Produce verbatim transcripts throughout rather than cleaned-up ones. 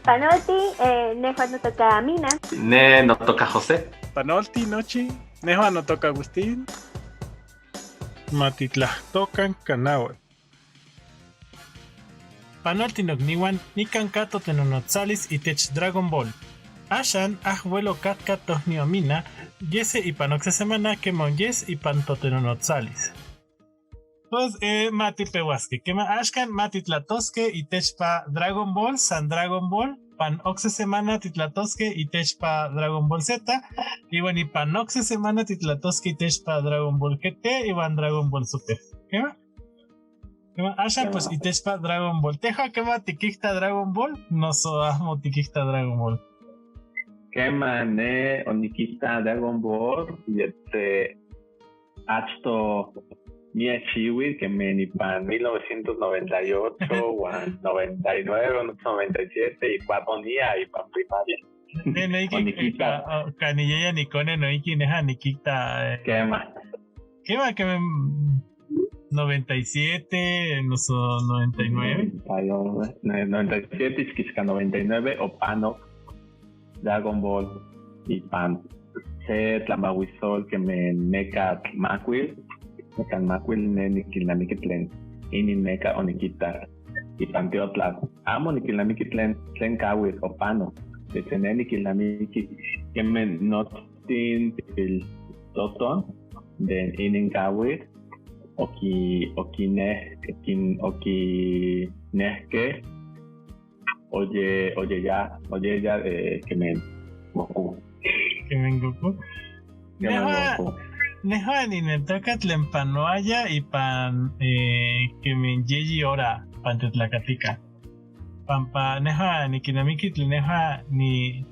Panolti, eh, nehua notoka Mina. Neh notoka José. Panolti nochi, nehua notoka Agustín. Matitlahtokan canauac. Panolti nocniuan, nican ca totenonotzalis itech Dragon Ball. Axan ahuel ocatca tohniu Mina, yese ipan ocse semana quema yes ipan totenonotzalis. Pues, eh, matipeuasque. Quema axcan matitlatosque itechpa Dragon Ball, san Dragon Ball. Pan ocse semana titlatosque itechpa Dragon Ball Z. Iuan ipan ocse semana titlatosque itechpa Dragon Ball G T iuan Dragon Ball Super. Quema? Quema, axan, pues, itechpa Dragon Ball. Tehuan quema tiquita Dragon Ball, noso ahmo tiquita Dragon Ball? Quema, neh oniquita Dragon Ball, yetze achto miac xiuitl, queme nipan mil novecientos noventa y ocho, uan noventa y nueve, noventa y siete, y cuando niya ipan primaria. Neh noihqui, oniquita. Ah, ah, cani yaya nicone noihqui nehua niquita, eh. Quema. Quema, quema, mm, noventa y siete, noso noventa y nueve. Noventa y siete, isquisca noventa y nueve, opanoc Dragon Ball ipan se tlamauisol queme mecatl macuil, mecatl macuil, neh niquilnamiqui tlen inin meca oniquitac ipan tiotlatl. Amo niquilnamiqui tlen, tlen cauitl opanoc. Desde neh niquilnamiqui queme notztin tipiltoton den inin cauitl oqui-, oquineh-, oquin-, oquinehqueh oye-, oyeya-, oyeya, eh, queme Goku. Queme Goku. Queme Goku. Nehua, nehua nineltoca tlen panoaya ipan, eh, queme yeyi hora pan titlacatica. Pampa nehua niquilnamiqui tlen nehua ni-,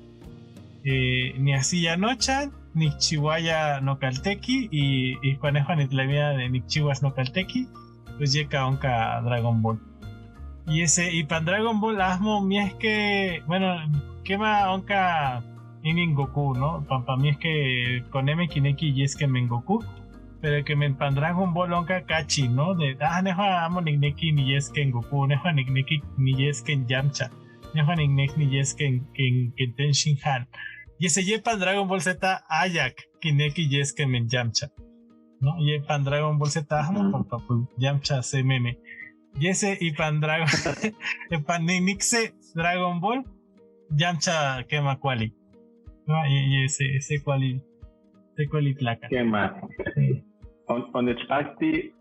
eh, niahsiya nochan, nicchiuaya nocaltequi, y, y cuando nehua nitlamia nicchiuas nocaltequi, pues yeca onca Dragon Ball. Y ese, ipan Dragon Ball ahmo miehque, bueno, quema onca inin Goku, ¿no? Pampa miehque coneme quinequi yesque men Goku, pero queme pan Dragon Ball onca cachi, ¿no? De, ah, nehua amo nicnequi niyesque Goku, nehua nicnequi niyesque Yamcha, nehua nicnequi niyesque, que, que Ten Shin Han. Y ese yepan Dragon Ball Z ayac quinequi yesque men Yamcha, ¿no? Yepan Dragon Ball Z ahmo, pampa, pues, Yamcha se meme. Y ese ipan Dragon, ipan ni-, niqui se Dragon Ball, Yamcha quema cuali. No, y, y ese, ese cuali, ese cuali tlaca. Quema. Sí. On-, onechpacti,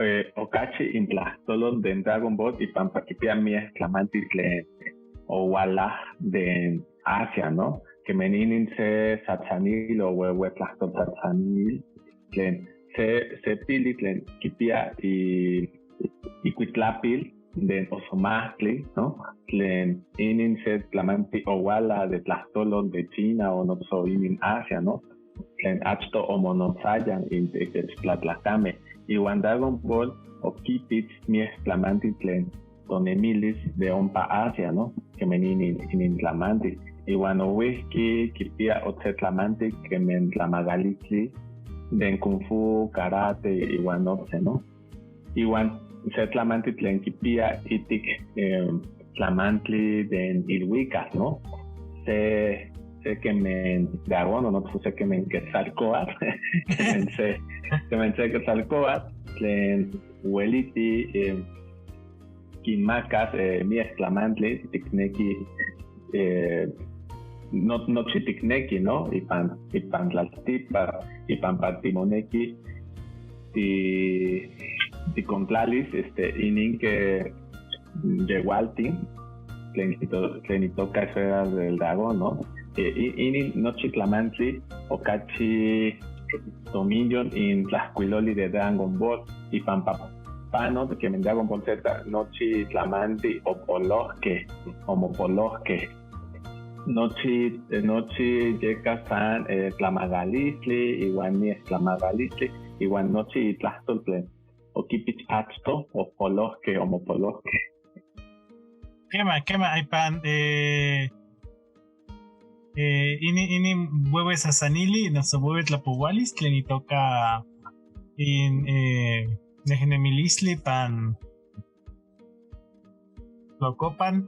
eh, ocachi intlahtolon den Dragon Ball, y pampa quipia miec tlamantli tlen oualah den Asia, ¿no? Queme inin se satsanil o uehuetlahtol satsanil, tlen se, se pili tlen quipia i-, icuitlapil den osomahtli, ¿no? Tlen inin se tlamantli ouala de tlahtolon de China o noso inin Asia, ¿no? Tlen achto omonotzaya in-, itech tlatlacameh. Iuan Dragon Ball oquipitz miec tlamantli tlen tonemilis de ompa Asia, ¿no? Queme inin, inin tlamantli. Iuan ouihqui quipia otse tlamantli queme tlamacalistli den kung fu, karate iuan otse, ¿no? Iuan se tlamantli tlen quipia itic, eh, tlamantli den iluicac, ¿no? Se, se queme dragón, o noso se queme quetzalcoatl, queme se, queme se quetzalcoatl, tlen ueliti, eh, quinmacas, eh, miec tlamantli, ticnequi, eh, no-, nochi ticnequi, ¿no? Ipan, ipan tlaltipa, ipan pa timonequi ti-, ticontlalis, este, ininque yeualtin, tlen ito-, tlen itoca Esfera del Dragón, ¿no? Eh, i-, inin nochi tlamantli ocachi tomiyon in tlahcuiloli de Dragon Ball, ipan pa-, pano, queme Dragon Ball Z, nochi tlamantli opolohqueh, omopolohqueh. Nochi, nochi yeca san, eh, tlamacalistli, iuan miec tlamacalistli, iuan nochi itlahtol tlen oquipitz achto, opolohqueh, omopolohqueh. Quema, quema, ipan, eh, eh, inin, inin ueue sasanili, noso ueue tlapoualis, tlen itoca in eh, nehnemilistli pan Tlacopan,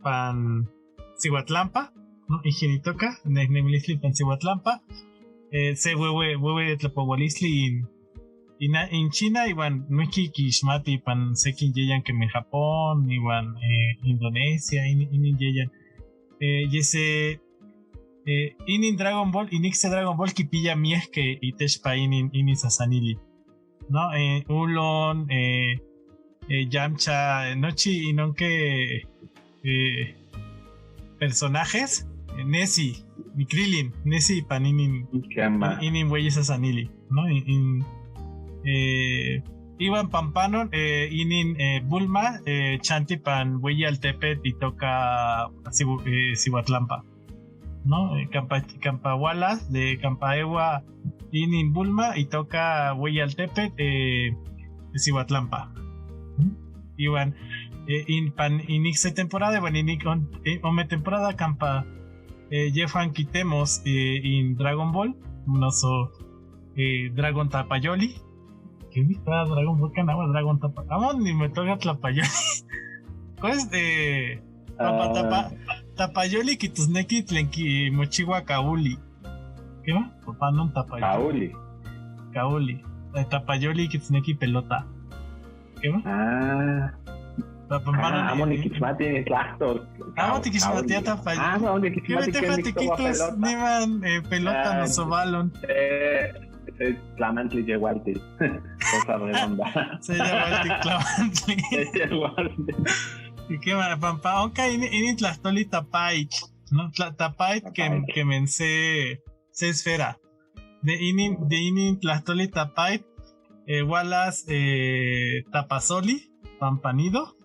pan Cihuatlampa, no, igenitoca, nehnemilistli pan Cihuatlampa. Eh, se huehue, huehue tlapoualistli in, in, in China, iuan noihqui quixmati pan sequin yeyan quemeh Japón, iuan eh, Indonesia, inin, inin yeyan. Eh, yese, eh, inin Dragon Ball, inin se Dragon Ball quipia miehque itechpa inin, inin sasanili. No, eh, Ulon, eh, eh, Yamcha, eh, nochi inonque eh, personajes, eh, nesi, Krillin, nesi pan inin, inin hueyi sasanili, no? In, in, eh, iuan pampanon, eh, inin eh, Bulma, eh, chanti pan hueyi altepetl itoca Siu- eh, Cihuatlampa. No, eh, campa, campa hualas de campa ehua inin Bulma itoca hueyi altepetl eh, Cihuatlampa. Iuan eh, in pan inic se temporada, iuan inic on- eh, ome temporada campa eh, yehuan quitemos eh, in Dragon Ball, noso eh, Dragon Tapayoli. Quenih Dragon Ball, canahua Dragon Tapayoli. Amo ni me toca Tlapayoli. Pues eh, Pampa tapa, tapayoli quitosnequi tlen quimochiua cauli. Quema? Papanon tapayoli. Cauli. Cauli. Eh, tapayoli quitosnequi pelota. Quema? Ah. Papanon. Ah, amo niquixmati ni tlahtos. Amo tiquixmatia tapayoli. Ah, amo niquixmati. Quema, tehuan tiquitos niman eh, pelota noso balón. Eh, eh, tlamantli yeualti. Cosa redonda. Se yeualti tlamantli. Se yeualti. Quema, pampa onca inin, inin tlahtoli tapaitl, no? Tla- tapaitl que, que men se, se esfera. De inin, de inin tlahtoli tapaitl, eh, hualas eh, tapasoli, pampanido,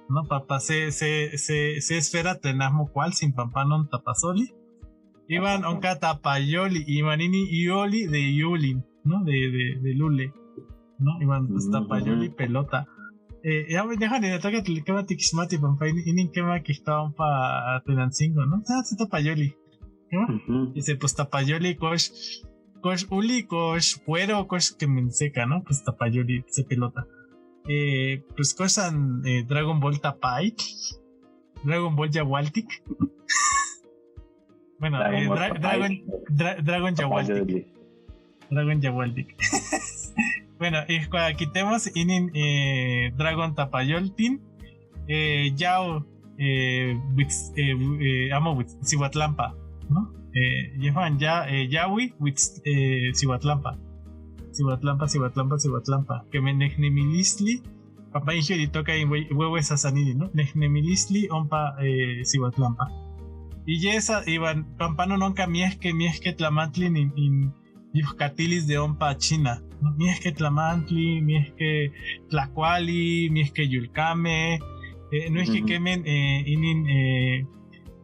no? Pampa se, se, se, se esfera tlen ahmo cual sin pampanon tapasoli. Iuan onca tapayoli, iuan inin ioli de iulin, no? De, de, de lule, no? Iuan pues tapayoli pelota. Eh, ya, deja de toca quema tiquixmati, pampa inin quema quihtoua ompa Tenancingo, no? Ah, se tapayoli. Quema? Dice, pues tapayoli, cox, cox uli, cox fuero, cox que me seca, no? Pues tapayoli, se pelota. Eh, pues coxan eh, Dragon Ball tapaitl. Dragon Ball Yaualtic. Bueno, Dragon eh, Ball Dra- Dragon, Dra- Dragon Yaualtic. Dragon Yaualtic. Bueno, y cuando quitemos inin eh, Dragon Tapayoltin, eh, Yao, eh, Witz- eh, eh, amo Witz- Cihuatlampa, ¿no? Eh, Yehuan ya, eh, Yaui, Witz- eh, Cihuatlampa. Cihuatlampa, Cihuatlampa, Cihuatlampa. Que me nehnemilistli. Pampa ihi yolitoca in huehue sasanili, ¿no? Nehnemilistli ompa eh, Cihuatlampa. Y yesa, iuan pampano nonca miehque, miehque tlamantli in, in yuhcatilis de ompa China, ¿no? Miehque tlamantli, miehque tlacuali, miehque yulcame, eh, noihqui quemen eh, inin eh,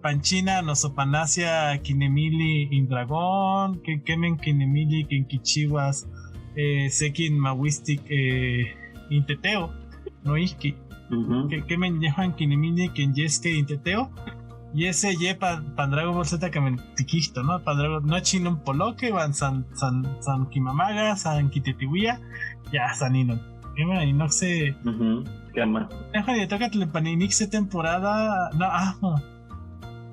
pan China noso pan Asia quinemili in dragón, que quemen quinemili quien quichiuas eh, sequin mauistic eh, in teteo, noihqui. Que, quemen yehuan quinemili quien yesque in teteo. Y ese ye pan, pan Dragon Ball Z que me tiquihto, ¿no? Pan Dragon, nochi non poloque, van san, san, san quimamaga, san quitetiuia, ya san inon. Quema, y no sé. Quema. Deja de tocar pan inic se temporada, no, ah, no.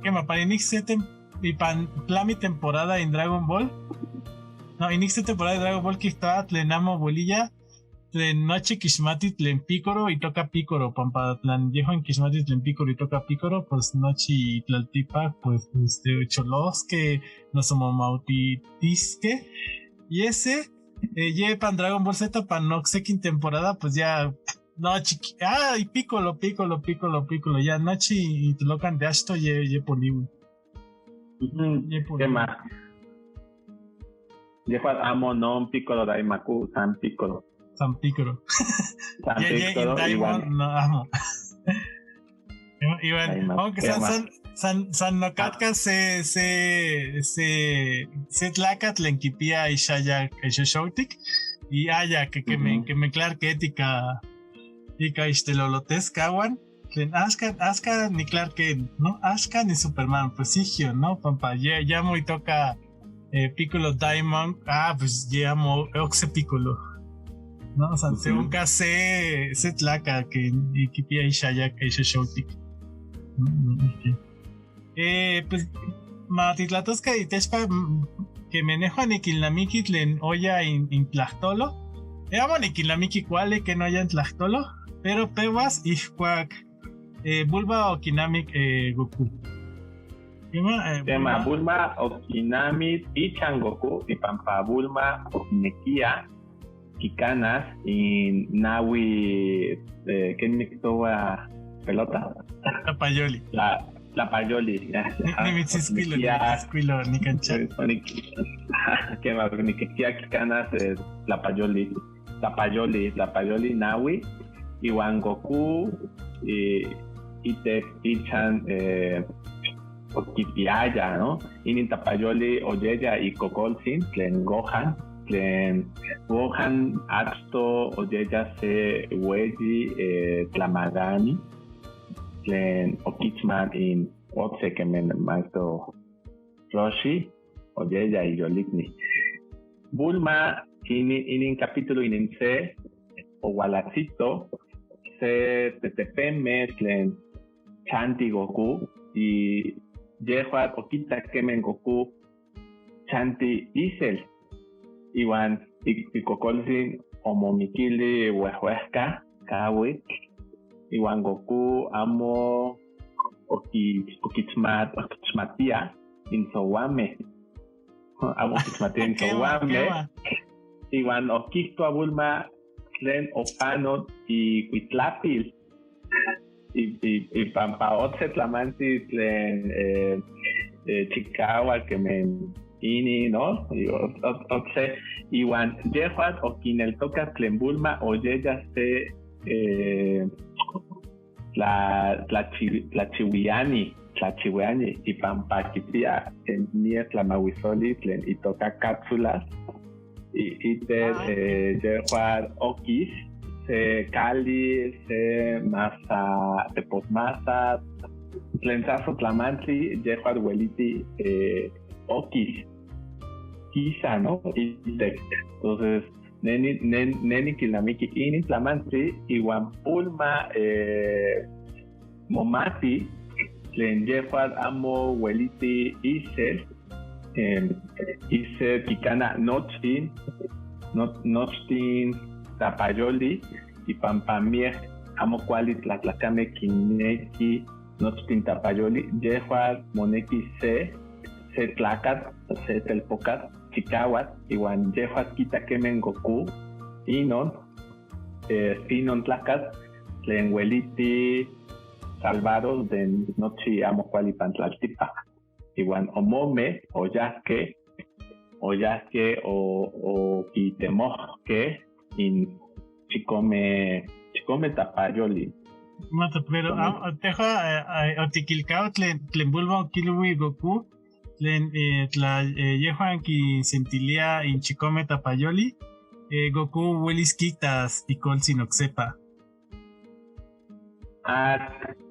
Quema, pan inic se tem- y pan tlami temporada en Dragon Ball. No, inic se temporada de Dragon Ball quihtoua tlen amo bolilla, tlen nochi quixmati tlen Piccolo itoca Piccolo, pampa tlen yehuan quixmati tlen Piccolo itoca Piccolo, pues nochi tlaltipac, pues, este, cholosque, noso momauti- tisque. Y ese, eh, ye pan Dragon Ball Z, pan ocsequin temporada, pues ya, no, chiqui, ah, y Piccolo, Piccolo, Piccolo, Piccolo, ya nochi y tlocan de asto ye, ye poliwi. Ye poliwi. Quema. Yehuan amo non Piccolo Daimaku, san Piccolo. San Piccolo. San Piccolo, iuan. No, amo. Iuan, aunque san, san, san, san nocatca se, se, se, se tlacatl tlen quipia ixayac, ixoxoutic, y aya que, que me, que me claro que ética, ica ixtelolotesca uan, tlen axca, axca ni Clark Kent, ¿no? Axca ni Superman, pues, ihi, ¿no? Pampa ya, ya amo itoca eh, Piccolo Diamond, ah, pues ya amo ocse Piccolo. No, o sea, se onca se, se tlaca que quipia ixayac, ixaxoutic. Eh, pues, ma titlatosca itechpa, mm, que me nehua niquilnamiqui tlen oya in, in tlahtolo. Eh, amo niquilnamiqui cuali que no oya in tlahtolo, pero pehuas ihcuac, eh, Bulma oquinamic, eh, Goku. Quema, eh, quema, Bulma oquinamic ichan Goku, y pampa Bulma oquinequia quicanas in naui, eh, quenih nictoua pelota? Tlapayoli. Tla-, tlapayoli, ya. Ni-, ajá, nimitziscuilo, oquinequia, nimitziscuilo, nicancha. Eh, oquinequi-, ajá, quema, oquinequia quicanas, eh, tlapayoli, tlapayoli, tlapayoli naui, iuan Goku, eh, itech ichan, eh, oquipiaya, no? Inin tlapayoli oyeya icocoltzin tlen Gohan, tlen Gohan achto oyeya se ueyi, eh, tlamagani, tlen oquichma in otse queme maestro Roshi, oyeya iyolicni. Bulma, inin, inin capítulo inin se, oualatzito se tetepeme tlen chanti Goku, y yehua oquitac queme Goku chanti isel, iuan ic-, icocoltzin omomiquili uehuehca, cahuitl, iuan Goku amo oqui-, oquichma-, oquichmatia in souameh. Amo oquichmatia in souameh. Iuan oquihtoua Bulma tlen opanoc icuitlapil. Y, y, y pampa otse tlamantli tlen, eh, eh, chicahuac queme inin, no? Y ot-, ot-, otse, iuan yehuatl oquineltocac tlen Bulma oyeya se, eh, tla-, tlachi-, tlachiuiani, tlachiuiani, y pampa quipia, eh, miec tlamauisolin tlen itoca cápsulas, y ite, ah, eh, yehuatl oquis se cali, se masa, teposmasa, tlen sasotlamantli yehuatl ueliti, eh, oquis. Quisa, no? Ite. Entonces, neh ni-, neh, neh niquilnamiqui inin tlamantli, iuan Bulma, eh, momati tlen yehuatl amo ueliti isel, em, isel quicana nochtin, no-, nochtin tlapayoli, y pampa miec amo cuali tlatlacameh quinequi nochtin tlapayoli, yehuatl monequi se, se tlacatl, se telpocatl chicahuac, iuan yehuatl quita queme Goku, inon, eh, inon tlacatl tlen ueliti salvaros de nochi amo cuali ipan tlaltipac. Iuan omomeh oyahqueh, oyahqueh o-, oquitemohqueh in chicome, chicome tlapayoli. Mata, pero, ah, tehuan, eh, eh, otiquilcau tlen, tlen Bulma oquilui Goku, tlen, eh, tla, eh, yehuan quinsentilia in chicome tlapayoli, eh, Goku uelis quitas icoltzin ocsepa. Ah,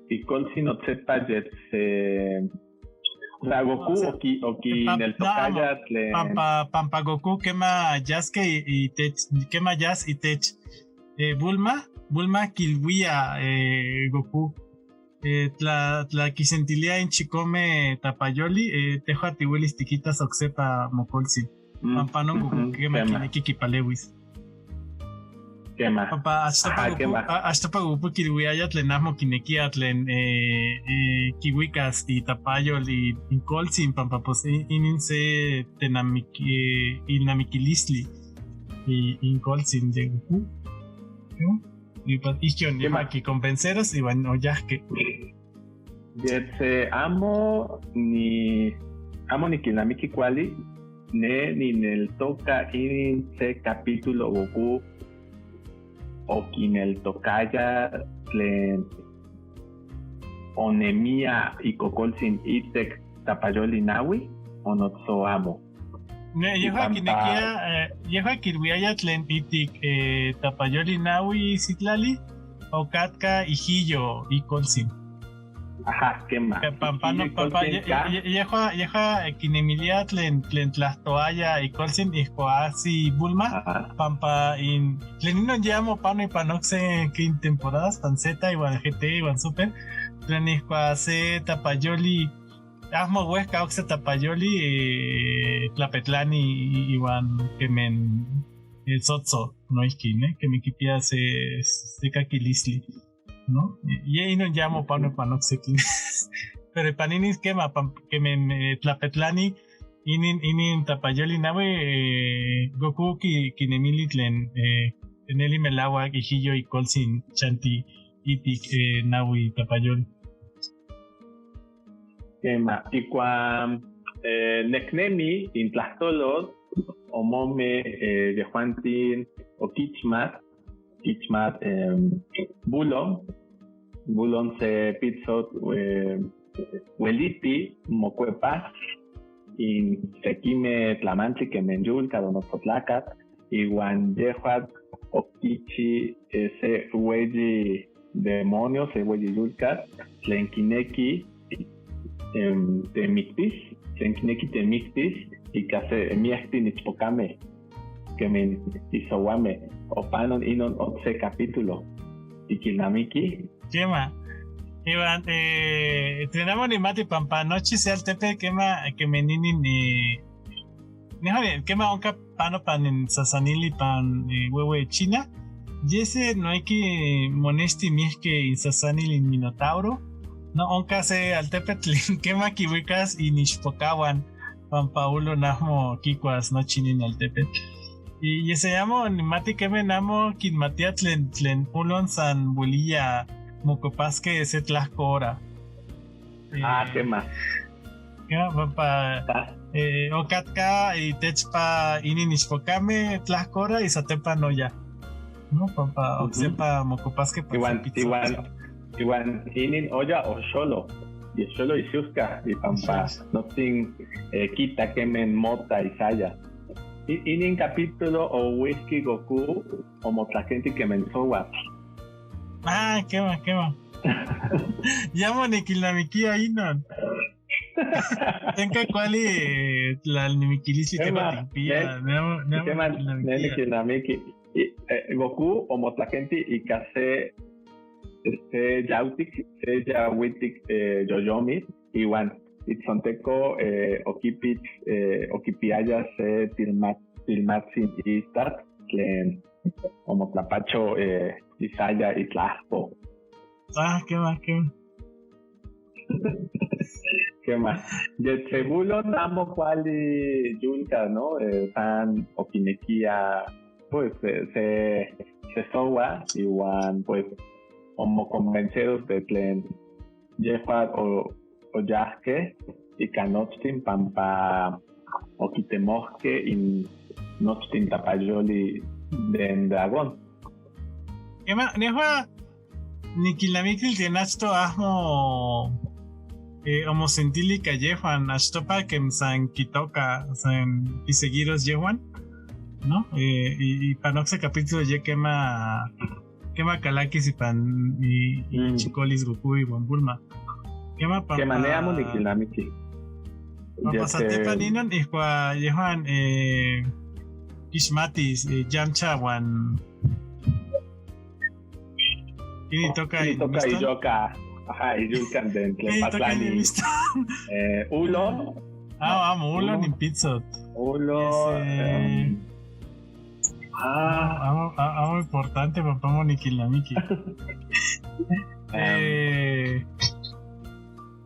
icoltzin ocsepa yetz, eh, o sea, Goku, o sea, oqui-, oquineltocaya, no, amo, tlen pampa, pampa Goku quema yasque i-, itech, quema yas itech, eh, Bulma, Bulma quiluia, eh, Goku, eh, tla, tla quisentilia in chicome tlapayoli, eh, tehuan tiuelis tiquitas ocsepa mocoltzin. Mm, pampa no, ujú, Goku quema, quema quinequi quipaleuis. Quema. Pampa achtopa, ajá, Goku, quema, a-, achtopa Goku quiluiaya tlen amo quinequia tlen, eh, eh, quiuicas itlapayol i-, icoltzin, pampa pues i-, inin se tenamiqui-, eh, inamiquilistli i-, icoltzin de Goku. ¿No? Y pues, ihquion, quema, yehuan quiconvenceros iuan oyahqueh. Yetze, amo ni-, amo niquilnamiqui cuali, neh nineltoca inin se capítulo Goku oquineltocaya tlen onemia icocoltzin itech tlapayoli naui, o noso amo. Ne, y yehuan pampa quinequia, eh, yehuan quiluiaya tlen itic, eh, tlapayoli naui Citlali, ocatca ihiyo icoltzin. Ajá, quema. Pampa no, pampa yehua, yehua quinemilia tlen, tlen tlahtoaya icoltzin ihcuasi Bulma, pampa in, tlen inon ya mopano ipan ocse quin temporadas, pan Z iuan G T iuan Super, tlen ihcua se tapayoli, ahmo huehca ocse tapayoli, eh, tlapetlani iuan quemen, eh, Tsotso, no ihquin, eh, quemen quipia se, se caquilistli. ¿No? Ye inon ya mopano pan ocse quin. Pero pan inin quema, quemen, eh, tlapetlani, inin, inin tapayoli nahui, eh, Goku qui-, quinemili tlen, eh, neli melahuac ihiyo icoltzin chanti itic, eh, nahui tapayoli. Quema, icuan, eh, necnemi in tlahtolotl, omome, eh, yehuantin oquichmat, quichmat, em, Bulon, Bulon se pitzot, em, ueliti mocuepas in sequime tlamantli quemen yulcatl o noso tlacatl, iuan yehuatl oquichi, eh, se ueyi demonio, se ueyi yulcatl, tlen quinequi, em, temictis, tlen quinequi temictis ica se miectin ichpocameh, quemen isouameh. Opanon inon ocse capítulo. Tiquilnamiqui? Quema. Iuan, eh, tlen amo nimati pampa nochi se altepetl quema, quemen inin, eh, nehua ni-, quema onca pano pan in sasanili pan, eh, huehue China. Yese noihqui monexti miehque in sasanil in Minotauro. No, onca se altepetl tlen quema quiuicas in ixpocauan, pampa Ulon ahmo quicuas nochi nin altepetl. Y yese amo nimati quemen amo quinmatia tlen, tlen Ulon san ueliya mocuepasque se tlahco hora. Ah, eh, quema. Ya, pampa, ah, eh, ocatca itechpa inin ixpocameh tlahco hora y satepa noya. No, pampa ocsepa mocuepasque. Iuan, iuan, iuan inin oya oxolo. Y oxolo ixuhca, y pampa notzin, eh, quita quemen mota isaya. I-, inin capítulo ouihqui Goku omotlaquenti quemen souatl. Ah, quema, quema. Ya moniquilnamiquia inon. Tenca cuali, eh, tlalnimiquilistli quema, quema ticpia, ne-, ne-, quema, ne-, niquilnamiqui. Y, eh, Goku omotlaquenti ica se, se yautic, se yauitic, eh, yoyomitl, iuan itzonteco, eh, oquipitz, eh, oquipiaya se tilmat-, tilmatzin istatl tlen omotlapacho, eh, isaya itlahco. Ah, quema, quema. Quema. Yetze Bulon amo cuali yulcatl, no? Eh, san oquinequia, pues, eh, se, se soua, iuan, pues, omoconvenceros de tlen yehuan o-, oyahque ica nochtin pampa oquitemohque in nochtin tapayoli den dragón. Quema, nehua niquilnamiqui tlen achto ahmo, eh, omosentili ica yehuan, achtopa quem san quitoca, san quiseguiros yehuan, ¿no? Eh, y, y pan ocse capítulo ye quema, quema calaquis ipan i-, ichicolis Goku iuan Bulma. Quema, pampa, quema, ne amo niquilnamiqui. Pampa satepa inon ihcua yehuan, eh, quixmatis, eh, Yamcha uan, quenih itoca, quenih itoca, Miston? Iyoca. Ajá, iyulcan den tlen patlani. Miston? Eh, Ulon. Ah, amo, Ulon. Ulon in pitzot. Ulon, yes, eh, em, Ah. Amo, a-, amo importante, pampa amo niquilnamiqui. Em. Eh,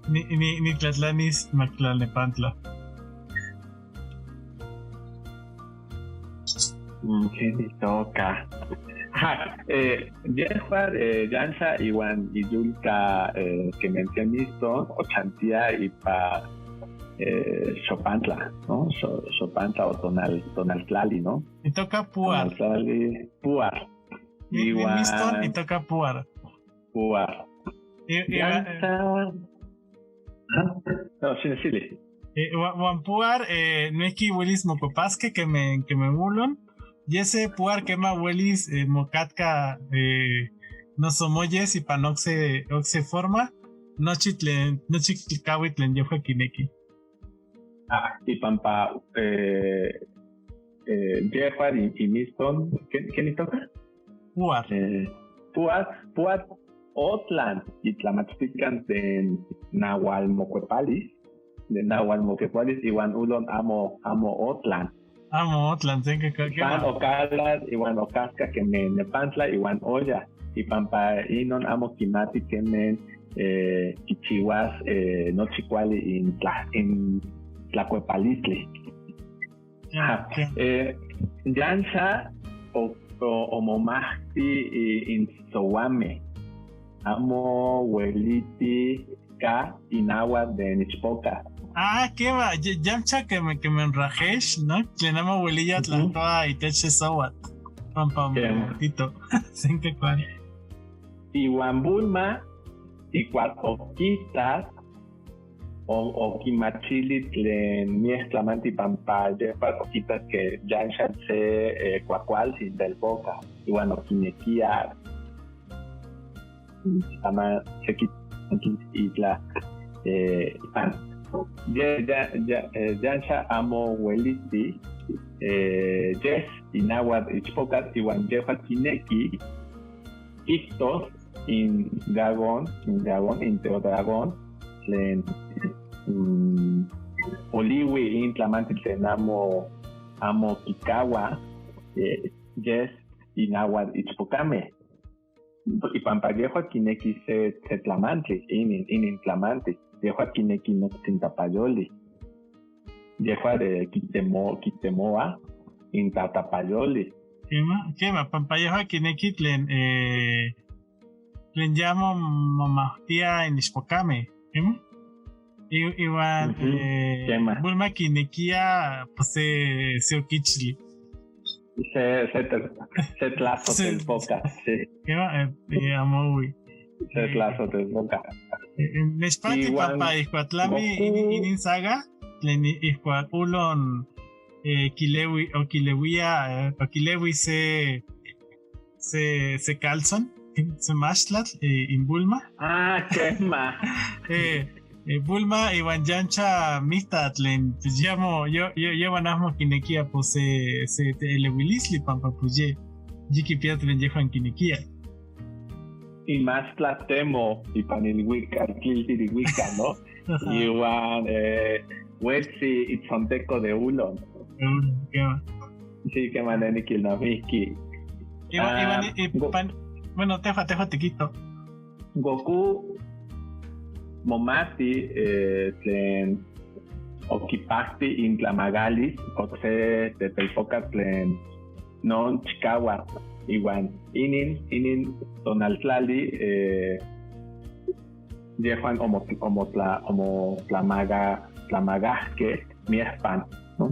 ni, ni, nitlatlanis mac tlalnepantla. Mm, quenih itoca. Ajá, eh, yehuan, eh, Yamcha iuan iyulca, eh, quemen se Miston ochantia ipa, eh, xopantla, ¿no? Xo-, xopantla o tonal-, tonaltlali, ¿no? Itoca Puar. Tonaltlali, Puar. Mi, mi, iuan Miston itoca Puar. Puar. I-, iuan, Yamcha. Ah, no, sí, sí. Eh, ua-, uan Puar, eh, noihqui uelis mocuepasque queme, queme Ulon. Yese Puar quema uelis, eh, mocatca, eh, noso moyes ipan ocse, ocse forma. Nochi tlen, nochi tlen cawi tlen yehua quinequi. Ah, y pampa, eh, eh, yehua y, y Miston, ¿qué, qué toca? Puat. Eh, Puat, Puat, Otlan, y tlamachtican de Nahual Mocuepalis, de Nahual Mocuepalis, y Juan Ulon amo, amo Otlan. Amo, tlan senka ka-, San kema. Ocalas, iuan ocasca queme Nepantla, iuan Oya. Y pampa inon amo quimati queme, eh, quichiuas, eh, nochi cuali in tla-, in tlacuepalistli. Ya, ah, ya. Eh, yansa o, o, omomahti i-, in sowame. Amo ueliti ca inahuac de nichpoca. Ah, quema, ya, ya mcha que me, que me enrajex, ¿no? Tlen amo ueliya tlahtoa itech se sohuatl. Pampa quema. Tito. Senka cual. Iuan Bulma, icuac oquitas, o, oquimachili tlen mieh tlamantli pampa yehua oquitas que yansa se, eh, cuacualtzin telpoca, iuan oquinequia ama sequi itla, eh, pan. Ya, ya, ya, eh, yansa amo ueliti, eh, yes, inahuac ichpoca, iuan yehua quinequi quihtos in dragón, in dragón, in teodragón, tlen, mm, poliui in tlamantli tlen amo, amo quicahua, eh, yes, inahuac ichpocame. Ipampa yehua quinequi se, se tlamantli, inin, inin tlamantli. Yehua quinequi noctin tapayoli. Yehua de quitemo-, quitemoa in tatapayoli. Quema, quema, pampa yehua quinequi tlen, eh, tlen ya mo-, momahtia in ichpocame. Quema. I-, iuan, ujú, eh, quema. Bulma quinequia, pues, se, se oquichtli. Se, se te-, se tlazo se-, telpoca, sí. Quema, eh, eh, amo ui. Se tlazo telpoca. Eh, eh, nechpati iuan pampa icuac tlami Goku. Inin, inin saga, tlen i-, icuac Ulon, eh, quileui-, o quileuia, eh, o quileui se, se, se calzón, se maxtlatl, eh, in Bulma. Ah, quema. Eh, eh, Bulma iuan yansa mihta tlen, pues, ya mo-, yo, yo, yehuan amo quinequia, pues, se, se teeleuilistli, pampa, pues, ye, ye quipia tlen yehuan quinequia. Y maxtlatl temo, ipan iluical, quilti iluical, ¿no? Ajá. Iuan, eh, uetzi itzonteco de Ulon. De Ulon, quema. Sí, quema, neh niquilnamiqui. Iuan, ah, iuan, i-, i-, Go-, pan-, bueno, tefa, tefa tiquito. Goku momati, eh, tlen oquipahti in tlamagalis, ocse tetelpoca tlen non chicauac, iuan inin, inin tonaltlali, eh, yehuan omo-, omotla-, omotlamaga-, tlamagahqueh miehpan, ¿no?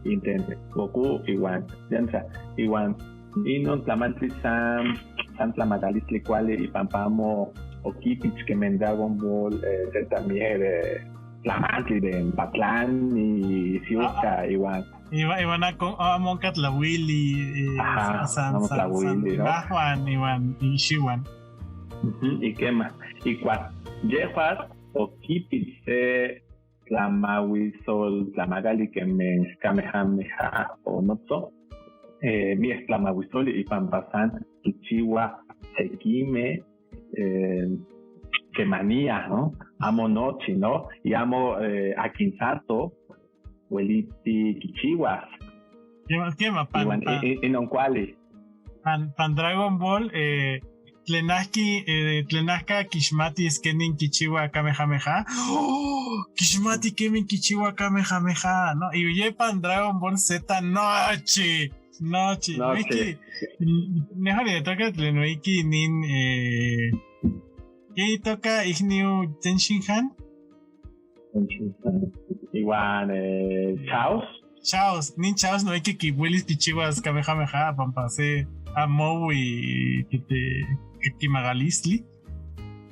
Intente, Goku iuan yansa, iuan inon tlamantli san, san tlamagalistli cuali, ipampa amo oquipich queme Dragon Ball, eh, se tamier, eh, tlamantli de Patlan y Siuca, ah, ah, iuan. Iuan, iuan aco-, amo onca tlauili, eh, ajá, san, san, amo san, tlauili, san, ¿no? Imahuan, iuan, ixiuan. Ujú, y quema, icuac yehuatl oquipich se tlamauisol, tlamagali queme Kamehameha o notzo, eh, mieh tlamauisoli ipampa san quichiua sequime, eh, quemania, ¿no? Amo nochi, ¿no? Y amo, eh, aquin sato ueliti quichiuas. Quema, quema, pan, iuan pan. I-, i-, inon cuali. Pan, pan Dragon Ball, eh, tlen ahqui, eh, tlen ahca quixmatis quenin quichiua Kamehameha. ¡Oh! Quixmati quenin quichiua Kamehameha, ¿no? Y yepan Dragon Ball Z nochi, nochi. Nochi. Noihqui, n-, nehua nitoca tlen noihqui nin, eh, qué itoca icniu Tenshinhan? Iuan, eh, Chaos. Chaos, nin Chaos noihqui quiuelis quichiuas Kamehameha, pampa se amo ui, que te, que, quimagalistli.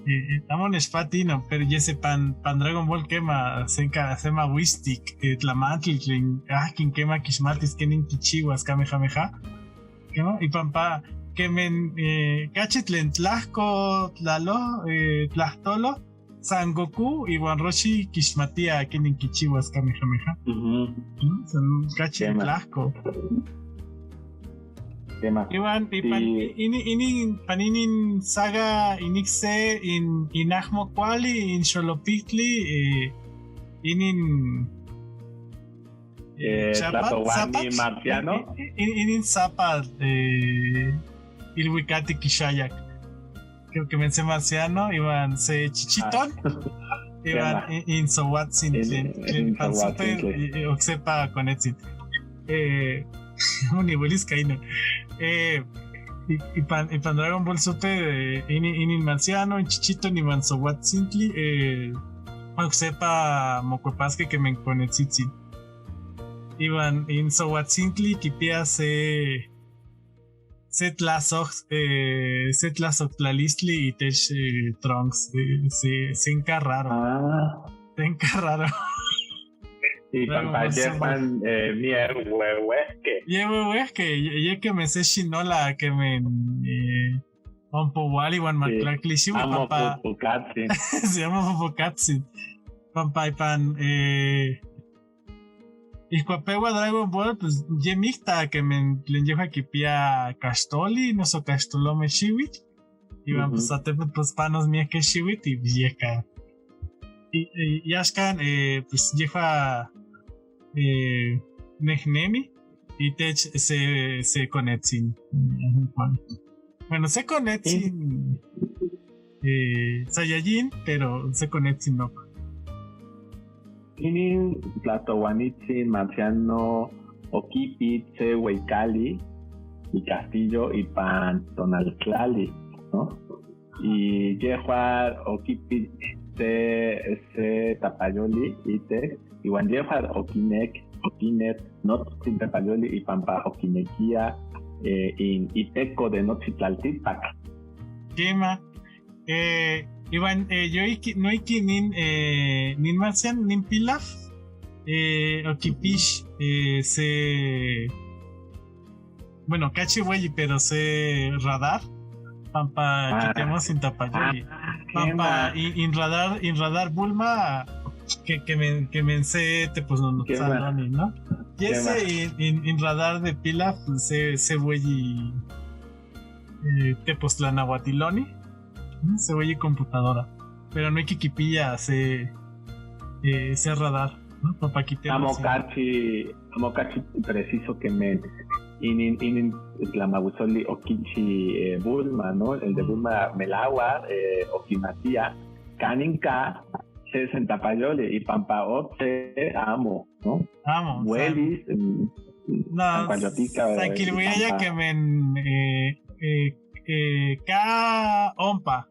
Eh, eh, amo nechpati, no, pero yese pan, pan Dragon Ball quema, senca, se mauistic, eh, tlamantli, tlen, ah, quin quema quixmatis quenin quichiuas Kamehameha. Quema, ipampa, quemen, eh, cachi tlen tlahco, tlalo, eh, tlahtolo, San Goku iwan Roshi quixmatia quenin quichiuas Kamehameha. Ujú. San cachi tlahco. Tema. Iwan ipan inin, inin, pan inin saga inik se in, in ahmo cuali, in xolopictli, eh, inin eh, Chapat, Tlatohuani Zapat, marciano. Inin Zapat, eh, iluicati quixayac. Creo que men se marciano, iwan se chichiton, iwan in Sohuatzin, tlen pan súper, ocsepa conetzin. Eh, amo niuelis caino. Eh, ipan, ipan Dragon Ball Super, eh, inin, inin marciano, in chichiton, iwan Sohuatzintli, eh, ocsepa mocuepasque que men conetzitzin. Iwan in Sohuatzintli quipia se, se tlasoh, eh, se tlasohtlalistli itech, eh, Trunks, eh, se, se encarraro. Ah. Se encarraro. Y pampa yehuan, eh, mier huehuehque. Ye huehuehque, ye, ye que men se xinola, que men, eh, ompouali uan matlacli xiui pampa. Se llama Popocatsin. Pampa ipan, eh, ihcuac peua Dragon Ball, pues, ye micta que men, tlen yehua quipia caxtoli, noso caxtolome xiuitl. Iwan, pues, satepet, pues, panos miaque xiuitl, y pues, yehca. Y, y, y axcan, eh, pues, yehua, eh, nehnemi itech se, se conetzin. Bueno, se conetzin, eh, Saiyajin, pero se conetzin no. Inin Tlatohuanitzin marciano oquipitz se hueicali y castillo ipan tonaltlali, ¿no? Y yehua oquipitz se, se tapayoli itech, iwan yehua oquinec, oquinec notztin tapayoli y pampa oquinequia, eh, in iteco de nochi tlaltipac. Quema, eh, iwan, eh, yo noihqui nin, eh, nin marciano, nin pilaf, eh, oquipix, eh, se, bueno, cachi ueyi, pero se radar, pampa quitemos in tapayoli. Pampa in, in radar, in radar Bulma, que, que men, que men se, pues, no, no, ¿no? Y ese in, in, in radar de pilaf, se, se ueyi, eh, tepos tlanahuatiloni, ¿no? Se ueyi computadora. Pero noihqui quipia se, eh, se radar, ¿no? Pampa quitemos. Amo cachi, amo cachi preciso que men, inin, inin tlamahuitzoli oquichi, eh, Bulma, ¿no? El de Bulma melahuac, eh, oquimatia canin ca se sentapayoli y pampa otse amo, ¿no? Amo, uelis, mm, no, san cualyotica, san quiluiyaya que men, eh, eh, ca ompa.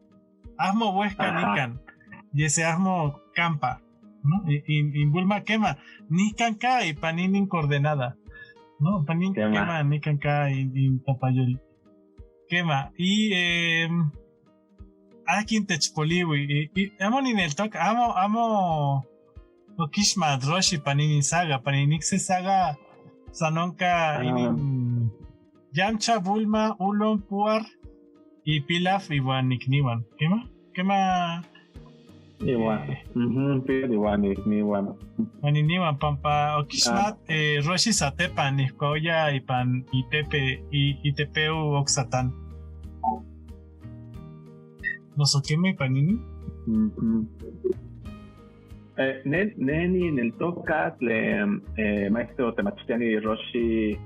Ahmo uehca nican. Yese ahmo campa, ¿no? In, in Bulma quema, nican ca ipan inin coordenada, ¿no? Ipan inin quema, nican ca in, in tapayoli. Quema. Y, eh, aquin techpoliui, y, y amo nineltoc, amo, amo oquixmat Roshi pan inin saga, pan inin se saga, san onca inin Yamcha, Bulma, Ulon, Puar, y Pilaf, iuan icniuan. Quema? Quema? Iuan. Ujú, Pilaf iuan icniuan. Uan icniuan, pampa oquixmat, eh, Roshi satepan, ihcuac oya ipan itepe, i-, itepeu Oxatán. Noso quema ipan inin? Ujú. Eh, ne, ne nineltoca tlen, eh, maestro temachtiani Roshi,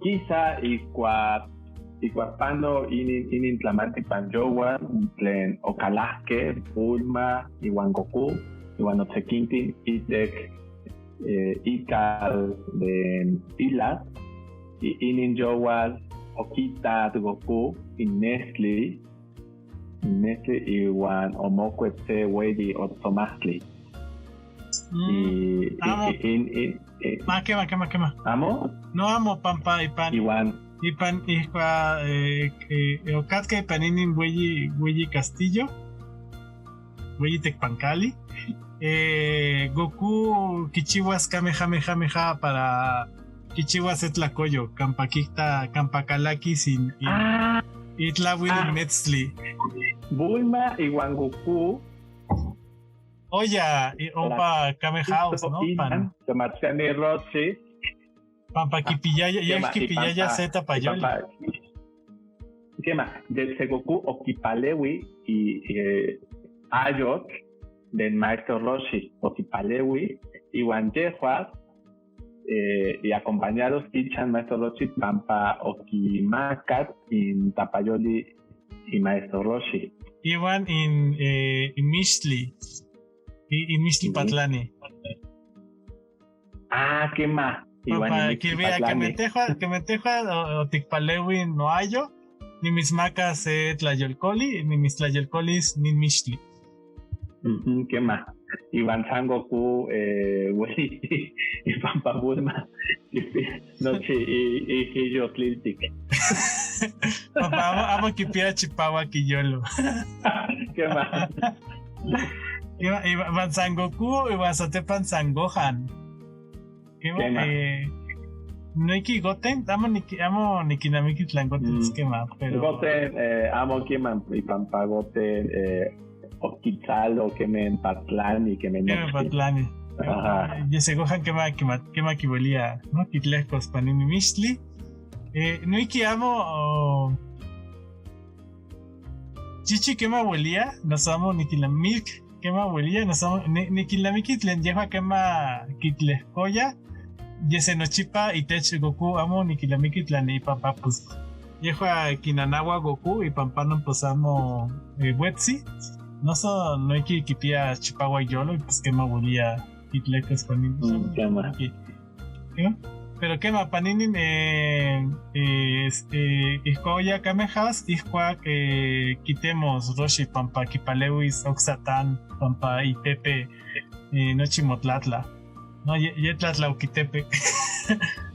quizá icuac, icuac pano inin, inin tlamantli pan youan tlen ocalahque Bulma iuan Goku iuan otsequintin itec, eh, ical de Pilaf, y inin youan oquitac Goku in nestli, nestli iuan omocuep se ueyi otzomahtli. Mm, y, y, amo. Y, y, y, y, ma, quema, quema, quema. ¿Amo? No, amo, pampa ipan, iuan ipan icuac, eh, eh, ocatca ipan inin ueyi, ueyi castillo, ueyi tecpancali. Eh, Goku quichiuas Kamehameha para quichiuas se tlacoyo, campa quita, campa calaquis in, in, ah, itlauil in metzli. Bulma iuan Goku Oya, ompa Kame House, ¿no? Pan. Kema tlen Rochi. Pampa kipiyaya, ya kipiyaya se tapayoli. Kema, de Segoku okipalewi i ayotl den maestro Roshi okipalewi, iwan yehua eh, y acompañaros ichan maestro Roshi pampa okimakat in tapayoli i maestro Roshi. Iwan in, eh, in mixtli, in mixtli patlani. Ah, kema. Iwan in mixtli patlani. Keme tehua, keme tehua otikpalewi noayo, nimitsmakas se tlayolkoli, nimitstlayolkolis nin mixtli. Kema. Iwan Sangoku, eh, ueliti, ipampa Bulma, nochi i, i, iyotliltik. Pampa amo, amo kipia chipauak iyolo. Kema. Iwan, iwan Sangoku, iwan satepan Sangohan. Kema, eh, noiki Goten, amo niki-, amo nikinamiki tlen Goten, kema, pero Goten, eh, amo kema, ipampa Goten, eh, okitzalo kemen patlani, kemen patlani. Aha. Yese Gohan kema, kema, kema kiuelia, ¿no? Kitlehkos pan inin mixtli. Eh, noiki amo, o, Chichi kema uelia, noso amo nikila Milk kema uelia, noso amo ni-, nikilnamiki tlen yehua kema kitlehkoya, yese nochipa itech Goku, amo nikilnamiki tlen ipampa, pues, yehua kinanaua Goku, ipampa non, pues, amo, eh, uetzi, noso noiki kipia chipauak iyolo, pues, kema uelia kitlehkos pan inin. Kema. Pero kema pan inin, eh, eh, este, ihkuak ya Kame House, ihkuak, eh, kitemos Roshi pampa kipaleuis oksatán pampa itepe, eh, nochi motlatla. No, ye, ye tlatlaukitepe.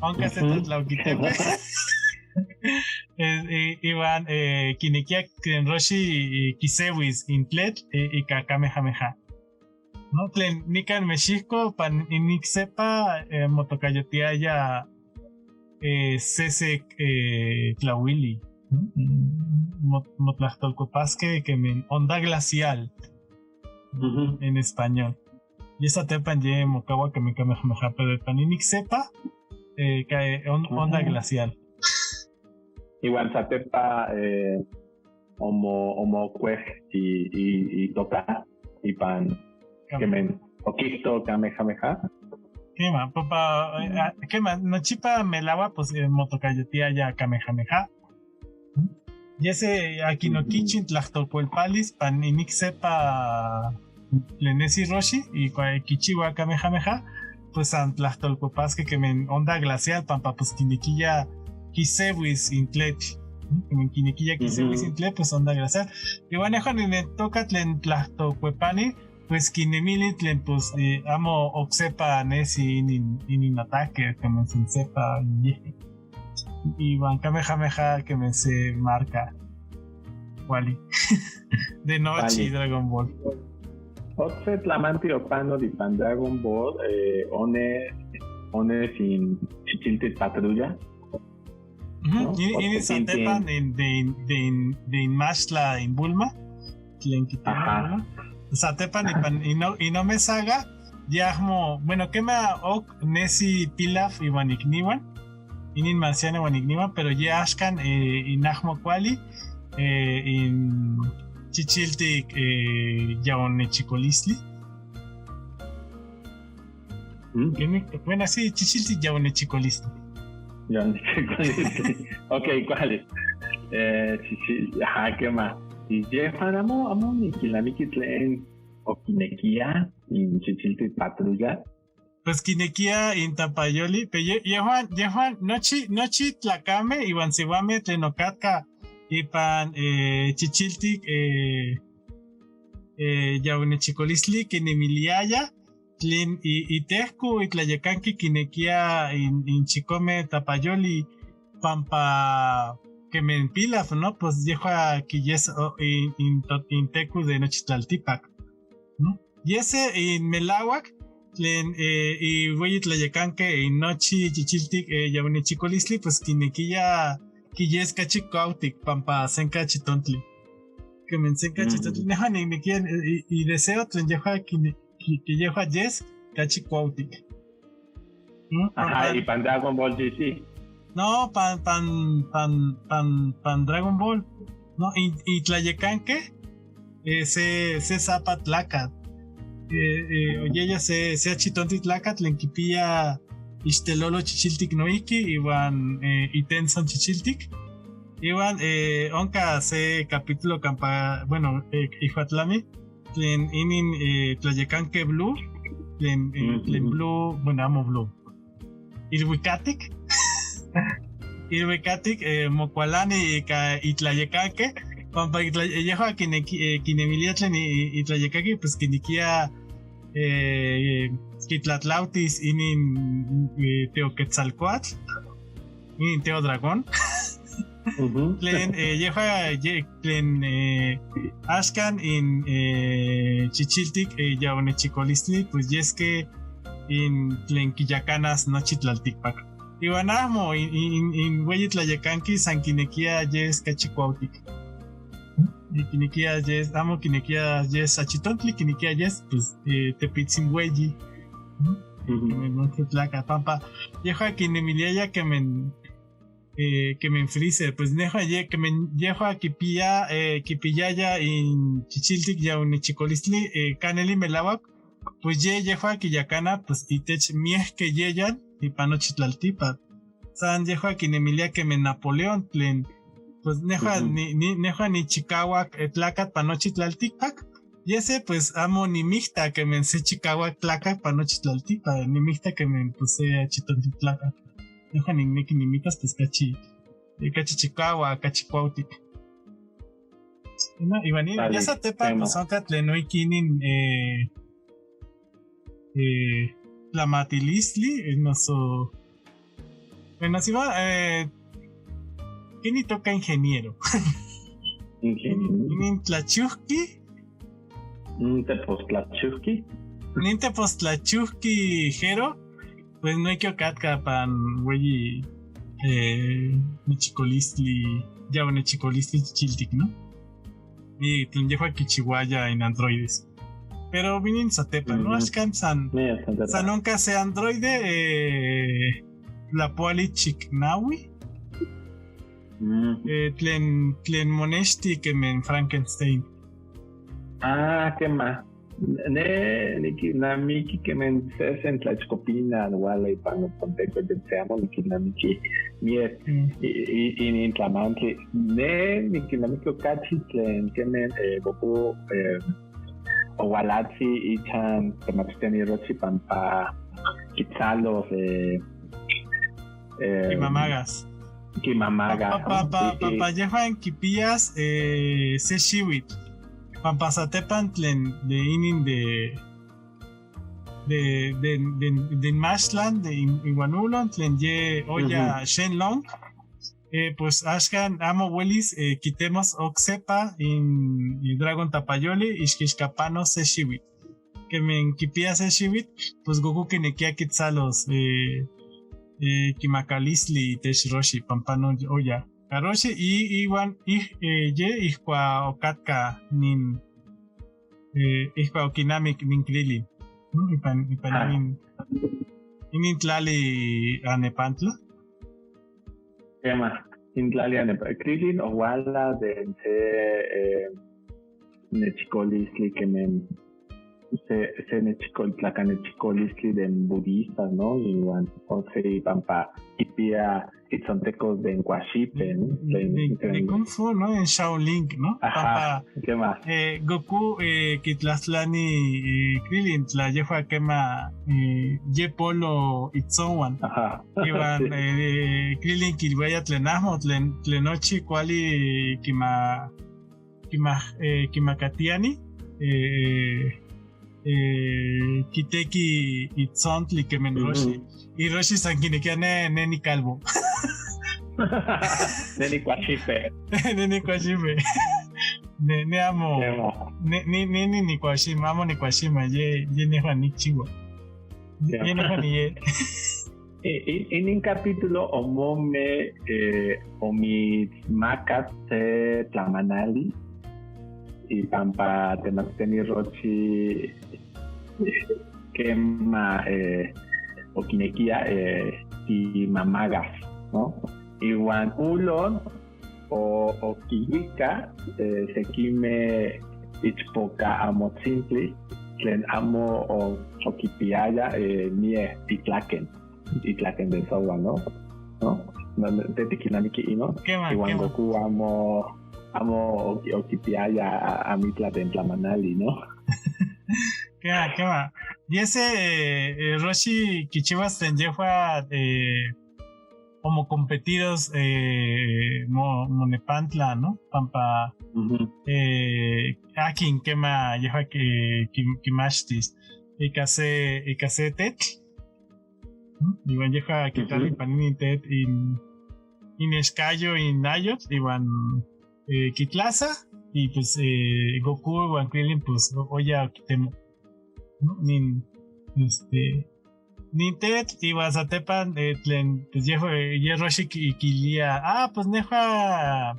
Aunque se tlatlaukitepe. Eh, eh, iwan, eh, kinekia tlen Roshi, eh, kiseuis in tletl, eh, ika Kamehameha. No, tlen nikan México, pan inik sepa, eh, motokayotiaya, eh, sesek, eh, tlauili. Mo-, motlahtolkuepasque kemen onda glacial en español. Y esa tepan ye mokaua kemen Kamehameha, pero pan inik sepa, eh, ka-, eh, on-, onda glacial. Iwan satepa, eh, omo-, omokueh i-, i-, itoka ipan kemen okihto Kamehameha. Kema, pampa, eh, ah, kema, nochipa melaua, pues, eh, motokayotiaya Kamehameha. Yese akin okichi n tlahtolkuelpalis pan inik sepa tlen nesi Roshi, y kua kichiua Kamehameha, pues san tlahtolkuepasque kemen onda glacial, pampa pues kinekia kiseuis in tletl. Kemen kinekia kiseuis in tletl, pues onda glacial. Iwan nehua nineltoka tlen tlahtolkuepani, pues kinemili tlen, pues, eh, amo oksepa nesi inin, inin ataque, kemen san sepa yeh. Iwan Kamehameha kemen se marca. Kuali. De nochi. Kuali. Dragon Ball. Otse tlamantli opanok ipan Dragon Ball, eh, one, one sin Chichiltik Patrulla. Ujú, ¿no? Inin, inin satepan de, de, de, de inmachtla in Bulma. Tlen kitema, ajá, ¿no? Satepan ipan ino-, inomeh saga, yahmo, bueno, kema ok nesi Pilaf iwan ikniuan, inin Marciano iwan ikniuan, pero ye axkan, eh, inahmo kuali, eh, in Chichiltik, eh, Yaonechikolistli. ¿Mm? Kemi-, bueno, sí, Chichiltik Yaonechikolistli. Yaonechikolistli. Ok, kuali. Eh, Chichi-, ajá, kema. Y yehuan amo, amo nikilnamiki tlen okinekia in Chichiltik Patrulla. Pues kinekia in tapayoli, pero ye-, yehuan, yehuan nochi, nochi tlacameh iuan siuameh tlen ocatka ipan, eh, Chichiltik, eh, eh, Yaonechikolistli quinemiliaya tlen i-, itehcu itlayecanqui quinequia in, in chicome tapayoli, pampa queme in Pilaf, ¿no? Pues yehua quiyes, o, in, in to-, in tecu de nochi tlaltipac, ¿no? Yese in melauac tlen, eh, iueyi tlayecanqui in nochi chichiltic, eh, Yaonechikolistli, pues quinequia quiyes cachi cautic, pampa senca chitontli. Queme senca chitontli. Nehua ni-, niquiya, eh, i-, ideseo tlen yehua quine-, que, que yehua yes cachi cuautic. ¿No? Ajá, pan, y pan Dragon Ball G T. No, pan, pan, pan, pan, pan Dragon Ball. No, y, y tlayecanque, eh, se, se sapa tlacatl. Eh, eh, oyeya se, se achitonti tlacatl, tlen quipia ixtelolo chichiltic noihqui, iuan, eh, itenson chichiltic. Iuan, eh, onca se capítulo campa, bueno, eh, ihuatlami, tlen inin, eh, tlayecanque Blue, tlen, eh, tlen Blue, bueno, amo Blue. Iluicatic. Iluicatic, eh, mocualani ica itlayecanque, pampa itla-, yehua quinequi-, eh, quinemilia tlen i-, i-, itlayecanque, pues quiniquia, eh, quitlatlautis inin, eh, Teoquetzalcoatl, inin Teodragón. Tlen, eh, yehua, ye-, tlen, eh, axcan in, eh, chichiltic, eh, ya onechicolistli, pues yesque in tlen quiyacanas nochi tlalticpac. Iuan amo, in, in, in, in ueyi tlayecanqui san quinequia yes cachi cuautic. Y quinequia yes, amo quinequia yes achitontli, quinequia yes, pues, eh, tepitzin ueyi. Quemen nochi tlacatl, pampa yehua quinemiliaya quemen, eh, quemen Freezer, pues nehua ye-, quemen yehua quipia, eh, quipiyaya in chichiltic ya onechicolistli, eh, caneli melauac, pues ye yehua quiyacana, pues itech miehque yeyan ipan nochi tlaltipac. San yehua quinemilia quemen Napoleón, tlen, pues nehua ni, ni, nehua nichicauac, eh, tlacatl pa nochi tlalticpac, yese, pues, amo nimihta quemen se chicauac tlacatl pa nochi tlaltipac, nimihta quemen, pues, se achitonti tlacatl. Nehua nicnequi nimitas, pues, cachi, eh, cachi chicauac, cachi cuautic. No, iuan ya satepa, pues, onca tlen noihqui inin, eh, eh, tlamatilistli, eh, noso, bueno, siua, eh, quenih toca ingeniero. Ingeniero. Nin tlachuhqui. Nin tepos tlachuhqui. Nin tepos tlachuhqui, Jero. Pues noihqui ocatca pan ueyi, eh, nechicolistli, ya onechicolistli chichiltic, ¿no? Y tlen yehua quichiuaya in androides. Pero vinin satepa, ¿no? Axcan san, san onca se androide, eh, tlapoali chicnaui. Eh, tlen, tlen monexti quemen Frankenstein. Ah, quema. Ne niquilnamiqui quemen sesen tlachcopina uala ipan notzonteco, de se amo niquilnamiqui miel. Y, y, y nin tlamantli. Ne niquilnamiqui ocachi tlen quemen, eh, Goku, eh, oualatzi ichan temachteni Rochi pampa quitzalos, eh, eh, quimamagas. Quimamagas. Pa, pa, pa, pa, pa, pa, yehuan quipiyas, eh, se xiuitl. Pampa satepan tlen de inin de, de, de, de, de inmachtlan, de in, iuan ulon, tlen ye oya Shenlong. Eh, pues axcan amo uelis, eh, quitemos ocsepa in, in Dragon Tapayoli, ixquixca panos se xiuitl. Quemen quipia se xiuitl, pues Goku quinequia quitzalos, eh, eh, quimacalistli itech Roshi, pampa no oya. Ca Roshi, y, iuan, ih, eh, ye, ihcua ocatca nin, eh, ihcua oquinamic nin Krillin, ¿no? Ipan, ipan inin, inin tlali Anepantla. Quema, in tlali Anepa-, Krillin ouala de se, eh, nechicolistli quemen se, se nechicol-, tlacanechicolistli de budista, ¿no? Iuan, o sea, pampa quipia itzontecos de incuaxipe, ¿no? De, de, de Kung Fu, ¿no? En Shaolin, ¿no? Ajá, pampa, quema, eh, Goku, eh, quitlaxtlani, eh, Krillin, tla yehua quema, eh, ye polo itzonhuan. Ajá. Iuan, eh, Krillin quiluia tlen ahmo, tlen, tlen nochi cuali quima-, quima-, eh, quimacatiani, eh, eh, quitequi itzontli quemen Roshi. Y Roshi san quinequia ne, ne nicalvo. Ne nicuaxipe. Ne nicuaxipe. Ne, ne amo. Ne, ne, ne, ne nicuaxima, amo nicuaxima, ye, ye nehua nicchiua. Ye nehua niye. I, i, inin capítulo omome, eh, omitzmaca se tlamanali, y pampa temachteni Rochi, quema eh, oquinequia eh, quimamagas, ¿no? Iuan culon o oquiuica eh, sequime ichpoca amotzintli tlen amo oquipiaya eh, mieh itlaquen, itlaquen de soua, ¿no? ¿No? Te tiquilnamiqui inon? Iuan Goku amo amo oquipiaya amitla den tlamanali, ¿no? Quema, quema. Yese eh, Roshi quichiuas tlen yehua eh, omocompetiros eh, mo, monepantla, ¿no? Pampa eh, akin quema yehua quimachtis ica se, ica se tetl. Iuan yehua quitlali pan inin tetl in, in escayo in ayotl iuan eh, quitlasa y pues eh, Goku iuan Krillin pues oya quitemo nin este nin tetl iuan satepan eh, tlen pues yehua eh, ye Roshi quilia, ah, pues nehua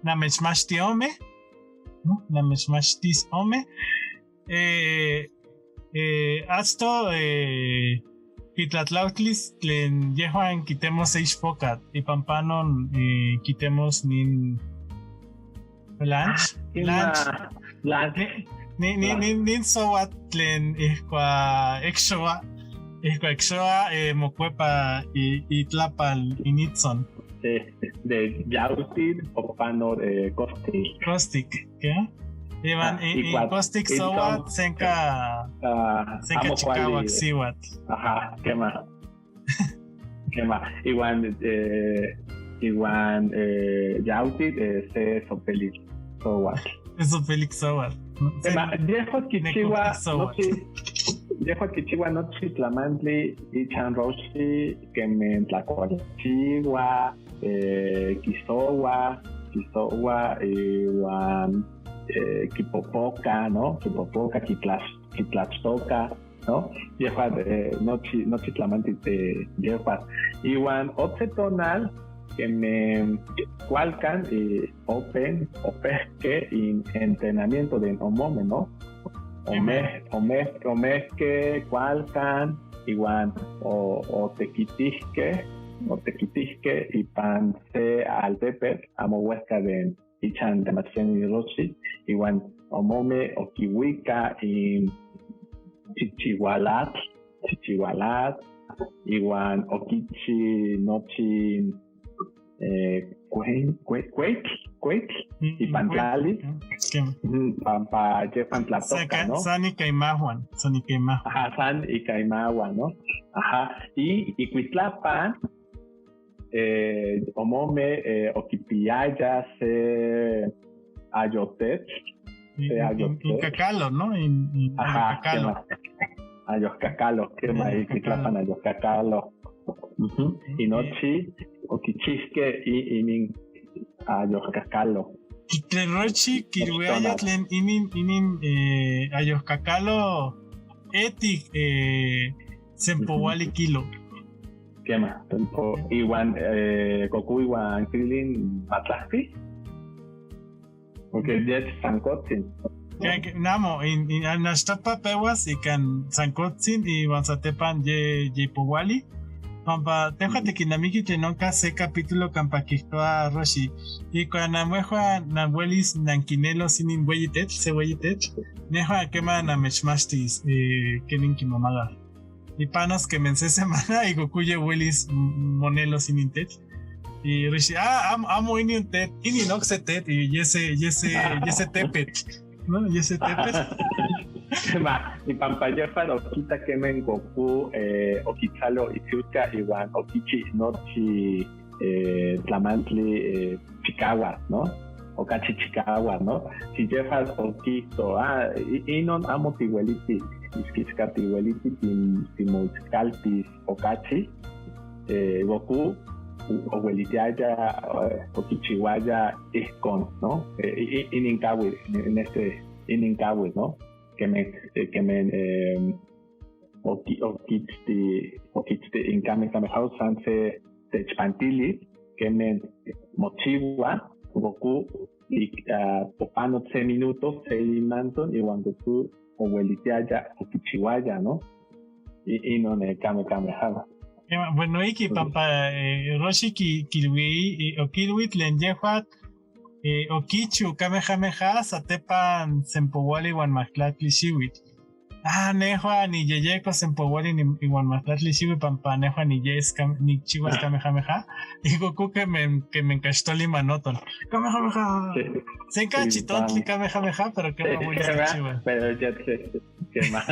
namechmachti ome, ¿no? Namechmachtis ome eh, eh, asto eh, quitlatlautlis tlen yehuan quitemos se ixpocatl ipan panon eh, quitemos nin lunch, lunch. Nin, nin, nin, nin sohuatl tlen ihkua ekxoa, ihkua ekxoa eh, mocuepa itlapal initzon. De, de Yautin o pano de Costic. Costic, ¿qué? Ivan, ah, y, y Costic Sobat, senca, ah, senca chicahuac sihuatl. Ajá, quema. Quema. Ivan, eh, Ivan, eh, Yautin, eh, se sopelic Sobat. Eso Félix Sobat. Quema, yehua quichiua, nochi, yehua quichiua nochi tlamantli ichan Roshi, quemen tlacualchiua, eh, quisoua, quisoua, iuan, eh, quipopoca, ¿no? Quipopoca, quitlach, quitlachtoca, ¿no? Yehua, eh, nochi, nochi tlamantli de yehua. Iuan otse tonal, quemen cualcan, eh, open, opehque in entrenamiento de omome, ¿no? Ome, ome, omehque cualcan, iuan o, otequitihque, otequitihque ipan se altepetl amo uehca de ichan temachtia Roshi, iuan omome oquiuica in chichiualatl, chichiualatl, iuan oquichi nochi eh, cueitl, cueitl, cueitl, ipan tlali, pampa yehuan tlatoca, ¿no? San ica imahuan, san ica imahuan. Ajá, san ica imahuan, ¿no? Ajá, y icuitlapan, eh, omome, eh, oquipiaya se ayotetl, se ayotetl. Cacalo, ¿no? Ajá, ayohcacalo. Ayohcacalo, quema, icuitlapan ayohcacalo. Y nochi oquichihque inin ayohcacalo. Tlen Roshi quiluiaya tlen inin, inin, eh, ayohcacalo etic, eh, sempouali kilo. Quema, iuan, eh, Goku iuan Krillin matlahti. Porque yeh sancotzin. Namo, in, in, nachtapa peuas ica sancotzin iuan satepan ye, ye pouali. Pampa tehuan tiquilnamiquih tlen onca se capítulo campa quihtoua Roshi, ica namehuan nanhuelis nanquinelos inin ueyi tetl, se ueyi tetl, nehuan quema namechmachtis eh, quenin quimamaga. Y panos quemen se semana y Goku ya huelis monelos inin tetl. Y Roshi, ah, amo, amo inin tet, inin ocse tet, y yese, yese, yese tepetl, ¿no? Yese tepetl. Ma, y pampa yehuan oquita quemen Goku, eh, oquitzalo isiuca iuan oquichi nochi eh, tlamantli eh, chicahuac, ¿no? Ocachi chicahuac, ¿no? Si yehuan oquihto, ah, inon amo tiueliti, isquichca tiueliti timoiscaltis ocachi, eh, Goku ouelitiaya, eh, oquichiuaya ihcon, ¿no? Eh, inincauil, en este, inincauil, ¿no? Quemen, eh, quemen, eh, oquitzti, oquitzti in Kamehameha san se techpantili, quemen mochiua Goku y, ah, opanoc se minuto, se imantzon, iuan Goku ouelitiaya oquichiuaya, ¿no? Y, y no, ne, Kame Kame Ha. Bueno, y que pampa, eh, Roshi qui-, quilui-, eh, oquilui tlen yehuatl, eh, oquichiu Kame Kame Ha satepan sempohuali uan mahtlactli xiuitl. Ah, nehua niyeyeco sempohuali ni-, iuan mahtlactli xiuitl pampa nehua niyes Kam-, nichiuas Kame Kame Ha. Y Goku que me, que me encaxtoli manoton. Kame Kame Ha. Sí. Sen cachitontli Kame Kame Ha, pero que me voy a chiuas. Pero ya te, ¿qué más?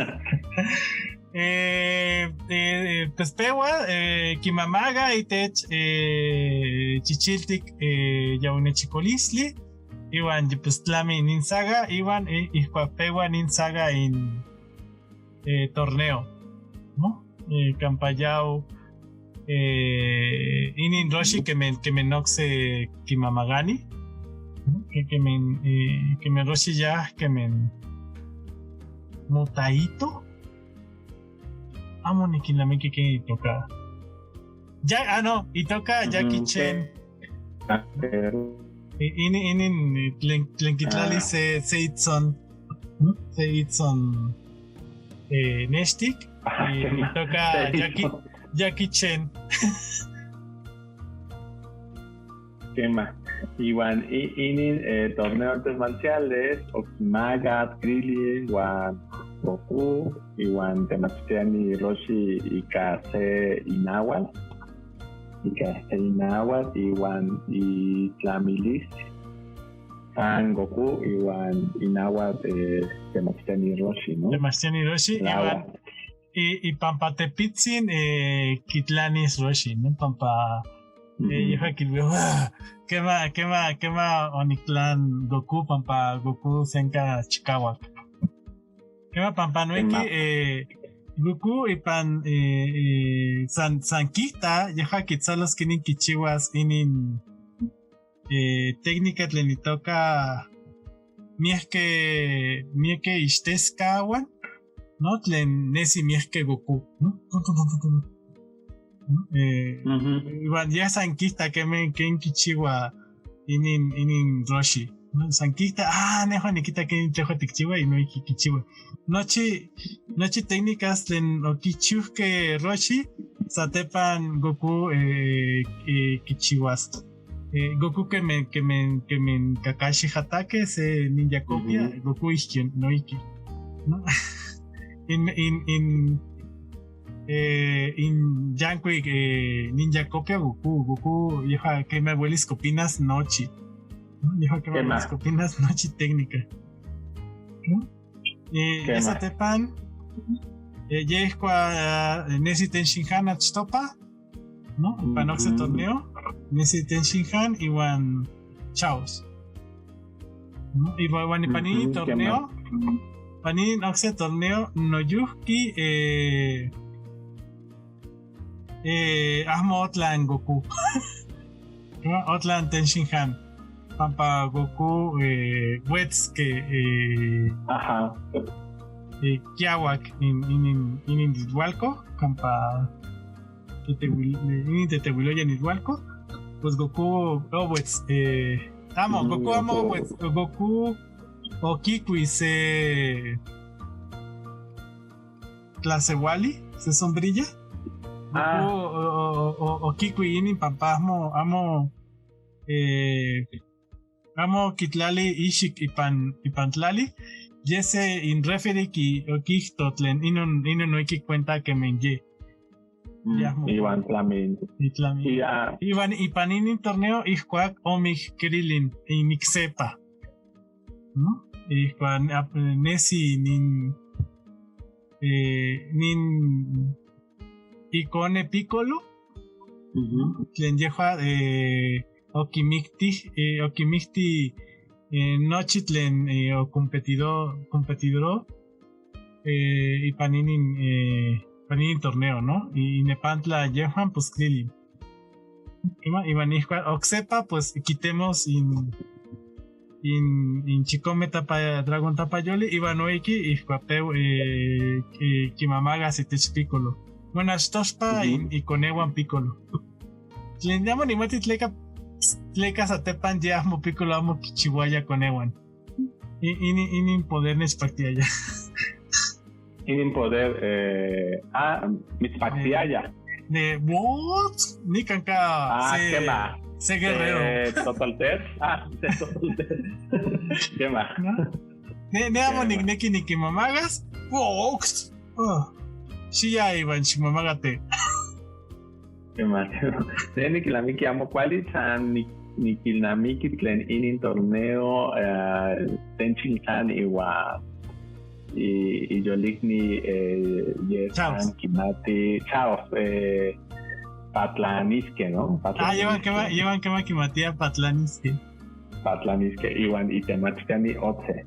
Eh, eh, pues peua, eh, quimamaga itech, eh, chichiltic, eh, yaunichicolistli, iuan pues tlami nin saga, iuan, eh, ihcuac peua nin saga in, eh, torneo, ¿no? Eh, campa yau, eh, inin Roshi que me, que me noxe quimamagani, ¿no? Que, que me, eh, que me Roshi ya, que me mutaito. Amo niquilnamiqui quenih itoca. Ya, ah, no, itoca Jackie Chan. I-, inin, inin, tlen, tlen quitlali se, se itzon. Se itzon, eh, nextic. Itoca Jackie, Jackie Chan. Quema. Iuan i-, inin, eh, torneo artes marciales, oquimaga Krillin uan Goku, iuan temachtia ni Roshi ica se inahuatl, ica se inahuatl, iuan itlamilis San Goku, iuan inahuatl, eh, temachtia ni Roshi, ¿no? Temachtia ni Roshi, iuan i, i pampa tepitzin, eh, quitlanis Roshi, ¿no? Pampa, eh, yehuatl quilui, "Ah, quema, quema, quema onictlan Goku, pampa Goku senca chicahuac." Quema pampa noihqui, eh, Goku ipan, eh, eh, san, san quita, yehuatl quitzalos quenin quichiuas inin, eh, técnica tlen itoca miehque, miehque ixtescahuan, ¿no? Tlen nesi miehque Goku, ¿no? Eh, iuan ya san quita queme, quen quichiua inin, inin Roshi, ¿no? San quita, ah, nehua niquita quen tehuan ticchiua, y noihqui quichiua. Nochi, nochi técnicas tlen oquichiuhque Roshi, satepan Goku, eh, eh, quichiuas. Eh, Goku queme, queme, queme Kakashi Hatake, se ninja copia, Goku ihquin noihqui, ¿no? In, in, in, eh, in yancuic, eh, ninja copia Goku, Goku, yehuatl queme uelis copinas nochi. Yehuatl queme uelis copinas nochi técnica. ¿No? Eh, ya satepan, eh, yehua, eh, nesi Ten Shin Han achtopa, ¿no? Ipan ocse torneo, nesi Ten Shin Han iuan Chaos. ¿No? Iuan, iuan ipan inin torneo, ipan inin ocse torneo, noyuhqui, eh, eh, ahmo otlan Goku. ¿No? Otlan Ten Shin Han. Pampa Goku, eh, uetzque, eh, eh, quiahuac in, in, in, inin titlualco, pampa teteuil-, eh, inin teteuiloya nitlualco, pues Goku ouetz, eh, amo, Goku amo ouetz, Goku oquicui se tlaseuali, se sombrilla. Goku o, o, o, o, oquicui inin pampa amo, amo, eh, amo quitlali ixic ipan, ipan tlali. Yese in referee qui-, oquihto tlen inon, inon noihqui cuenta queme ye. Iuan tlamin. Iuan ipan inin torneo ihcuac omic Krillin, inic sepa. ¿No? Ihcuac, ah, nesi nin, eh, nin icone Piccolo, tlen yehua, eh, oquimicti, eh, oquimicti, eh, nochi tlen, eh, ocompetido-, competidoro, eh, ipan inin, eh, ipan inin torneo, ¿no? Y, y nepantla yehuan, pues, Krillin. Iuan, iuan ihcuac ocsepa, pues, quitemos in, in, in chicome tapa-, dragón tapayoli, iuan noihqui ihcuac peu-, eh, eh, quimamagas itech Piccolo. Bueno, achtoxpa in iconeuan Piccolo. Tlen amo nimati tleca Tleca satepan ye ahmo Piccolo ahmo quichiuaya conehuan. Inin poder nechpactiaya. Inin poder, eh, ah, mitzpactiaya. De what? Nican ca. Ah, se, quema. Se guerrero. Eh, Total Test. Ah, se Total Test. Quema. Ne, ne amo nicnequi niquimamagas. Wox. Oh. Xiya ivan ximamagate. Quema. Ne niquilamiqui amo cuali, san ni-, niquilamiqui tlen inin torneo, eh, tenchil san iva i-, iyolicni, eh, yesan quimati, chao, eh, patlanisque, ¿no? Ah, yevan quema, yevan quema quimatia patlanisque. Patlanisque, ivan itemachcani otse.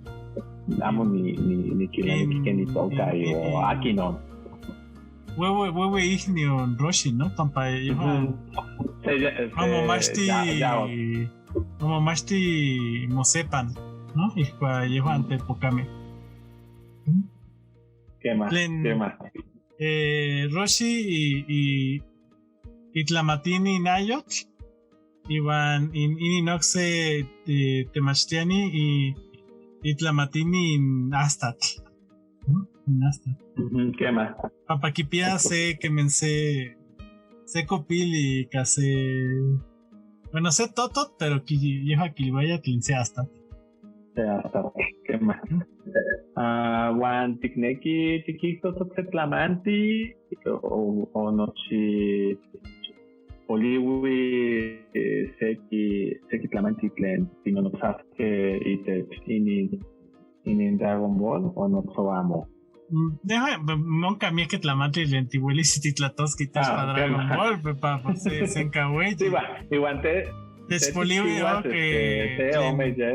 Amo ni, ni, niquilamiqui queni toca, iva aquinon. Wewe, wewe ihniu Roshi, ¿no? Pampa yehuan. Amo machti, amo machti mosepan, ¿no? Ihcua yehuan tepocame. Quema, quema. Eh, Roshi y, y, y tlamatini nayotl. Ivan in, inin ocse, eh, temachtiani y, y tlamatini in astatl. ¿No? In astatl. Quema. Pampa quipia se, quemen se, se copili, ca se, bueno, se totot, pero qui-, yehuan quilivaya tlen se astatl. Se astatl, quema. Ah, uan ticnequi tiquihtos ocse tlamanti, o, o nochi poliui, eh, sequi, sequi tlamanti tlen tinonotzasque itech inin, inin Dragon Ball, o noso amo. Deja, nunca mie que tlamanti tlen tiuelis titlatosque itech pa Dragon Ball, pepa, pues, se, se encahueyi. Sí, va, ivan te, techpoliui, ok, te, ome ya.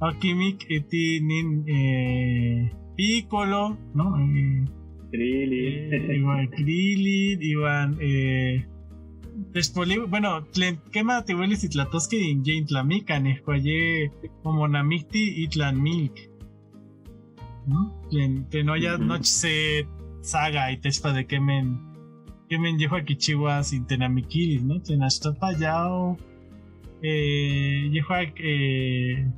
Oquimic iti nin, eh, Piccolo, ¿no? Eh, Krillin. Eh, ivan Krillin, ivan, eh, techpoliui, bueno, tlen quema tiuelis titlatosque in ye in tlamican, ihcua ye momonamicti itlan Milk, ¿no? Tlen, tlen oya nochi se saga itechpa de quemen, quemen yehuan quichiuas in tenamiquilis, ¿no? Tlen achtopa ya o, eh, yehuan, eh,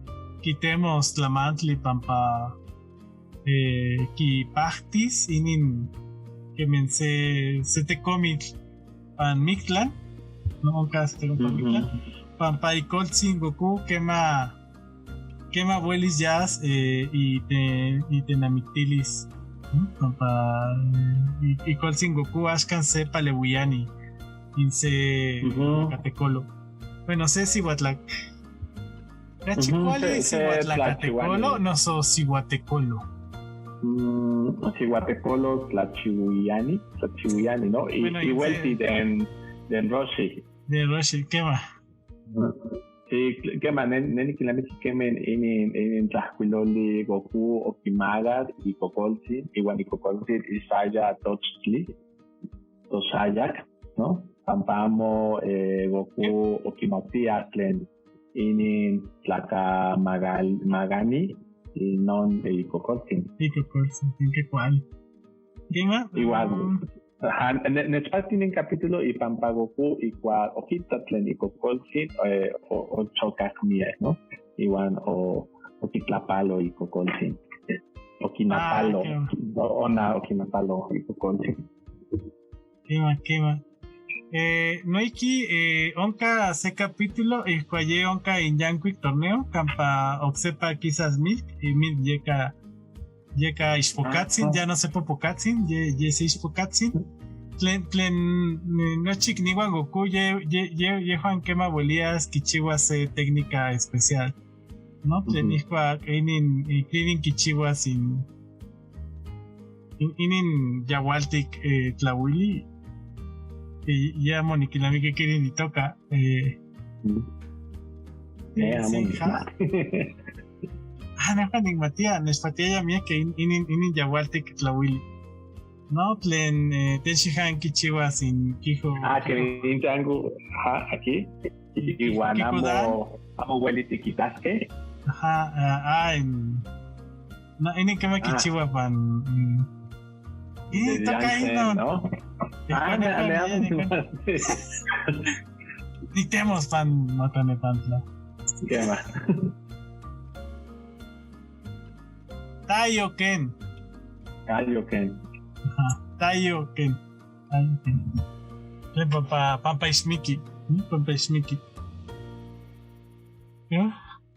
quitemos tlamantli pampa, eh, quipahtis inin quemen se, se tecomitl pan mictlan, ¿no? Onca se tecomitl pan mictlan. Pampa icoltzin Goku quema, quema uelis yas, eh, y te, y tenamictilis, ¿no? Pampa, eh, i-, icoltzin Goku axcan se paleuiyani. In se catecolo. Bueno, se siuatlac. Cachi cuali se, se siuatlacatecolo, noso siuatecolo. Mm, siuatecolo tlachiuiyani, tlachiuiyani, ¿no? Y, bueno, y vuelti den, den Roshi. Den Roshi, quema. Sí, quema, ne, ne niquilamiqui quemen inin, inin tlahcuiloli Goku oquimagas icocoltzin, iuan icocoltzin Isaya Tochtli, Tosayak, ¿no? Pampa amo, eh, Goku oquimatia tlen inin tlacamagani, inon de icocoltzin. Icocoltzin, qué cual. Quema. Igual. Ajá, ne-, nechpahti nin capítulo y pampa Goku icual oquita tlen icocoltzin, eh, o-, ochocac miac, ¿no? Iuan o-, oquitlapalo icocoltzin. Oquinapalo. Ah, quema. O-, ona oquinapalo icocoltzin. Quema, quema. Eh, noihqui, eh, onca se capítulo, ihcua ye onca in yancuic torneo, campa ocsepa quisas Milk, y Milk yeca, yeca ixpocatzin, ya no se popocatzin, ye, ye se ixpocatzin. Tlen, tlen, eh, nochi icniuan Goku, ye, ye, ye, yehuan quema uelias quichiuas se técnica especial. ¿No? Tlen ihcuac inin, inin quichiuas in, in, inin yaualtic, eh, tlauili, eh, ya amo niquilamiqui quenin itoca, eh, eh, amo nicmati. Ah, nehuan nicmatia, nechpactiaya miac que in, inin, inin yaualtic tlauili. No, tlen, eh, ten xihan quichiuas in quijo. Ah, que in chango, ajá, aquí. Iuan amo, amo ueliti quitasque. Ajá, ah, ah, in, no, inin quema quichiua pan, mm. Y toca ahí, ¿no? ¿No? Ah, no, no. Nitemos pan Matanepantla. Kema. Tayo Ken. Tayo Ken. Tayo Ken. Tayo Ken. Pampa, pampa ismiki. Pampa ismiki.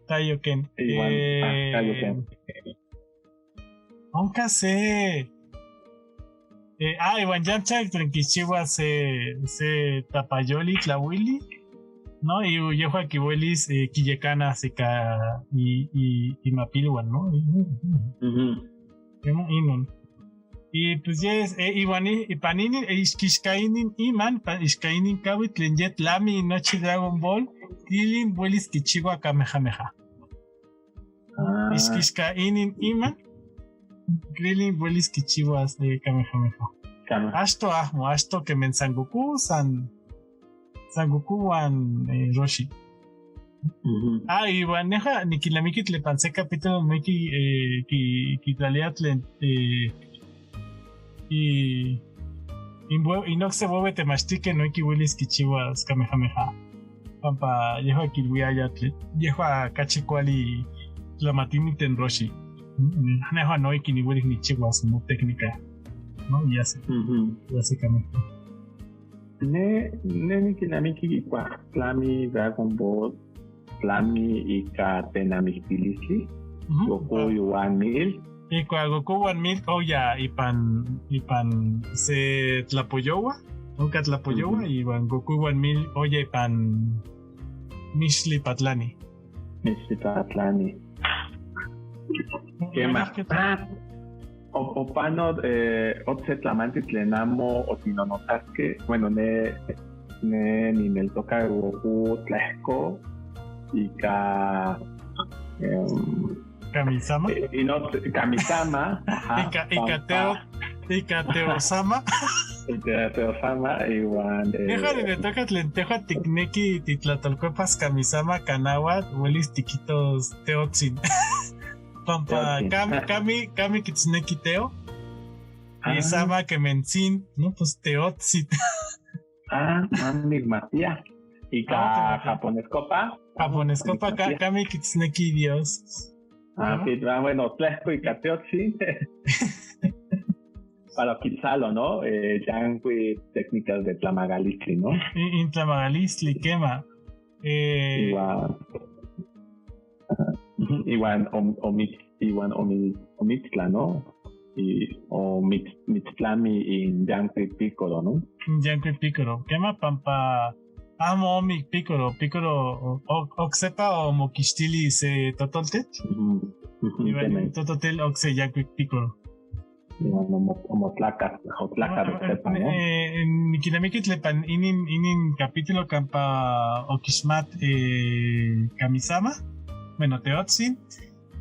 Tayo Ken. Tayo Ken. Onka se. Eh, ah, iwan yamcha tlen kichiua se, se tapayoli tlauili, ¿no? Y yehua kiuelis eh, kiyekana sika i, i, imapiluan, ¿no? Inon. Y pues yes, eh, iwan ipan inin, ixka inin iman, ixka inin kawi tlen yeh tlami nochi Dragon Ball, Krillin uelis kichiua Kamehameha. Ixka inin iman, Krillin uelis kichiuas de Kamehameha. Axto ahmo, axto kemen San Goku, San, San Goku uan eh, Roshi. Ah, iwan neha niquilnamiqui tlen pan se capítulo noihqui eh, qui- quitlalia tlen eh, y in, hue- in ocse huehue temachtique noihqui uelis quichiuas Kamehameha. Pampa yehua quiluiaya tlen yehua cachi cuali tlamatini tlen Roshi. Neha noihqui niuelis nichiuas no técnica. No, ya sé. Ya sé Kamehameha. Ne, ne niquilnamiqui icuac tlami Dragon Ball, tlami ica tenamictilistli, Goku iuan Milk. Icuac Goku uan Milk oya ipan, ipan se tlapoyoua, onca tlapoyoua, iuan Goku uan Milk oya ipan mixtli patlani. Mixtli patlani. Quema. Opano eh, otse tlamanti tlen amo otinonotzaque, bueno, ne, ne nineltoca Goku tlehco ica em, Kamisama. Kamisama. Ica, ica teo, ica teosama. Ica teosama, iuan. Deja de toca tlen teja ticnequi titlatolcuepas Kamisama canahuat, huelis tiquitos teotzin. Pampa cami, cami, cami quitznequi teo. Y sama que mentzin, ¿no? Pues teotzin. Ah, ah, nicmatia. Ica japonescopa. Japonescopa, cami quitznequi Dios. Ah, sí, ah, bueno, tlehco ica teotzin. Para quitzalo, ¿no? Eh, yancuic técnicas de tlamagalitzli, ¿no? In tlamagalitzli, quema. Eh, iuan iuan omitz, iuan omitz, omitztla, ¿no? Y omitz, mitztlami in yancuic pícoro, ¿no? In yancuic pícoro. Quema pampa amo omic pícoro, pícoro ocsepa omoquixtili se totoltetl. Iuan totoltetl ocse yancuic pícoro. Otlacatl, otlacatl. Niquilnamiqui tlen pan inin, inin capítulo campa oquixmat eh, Kamisama, bueno, teotzin,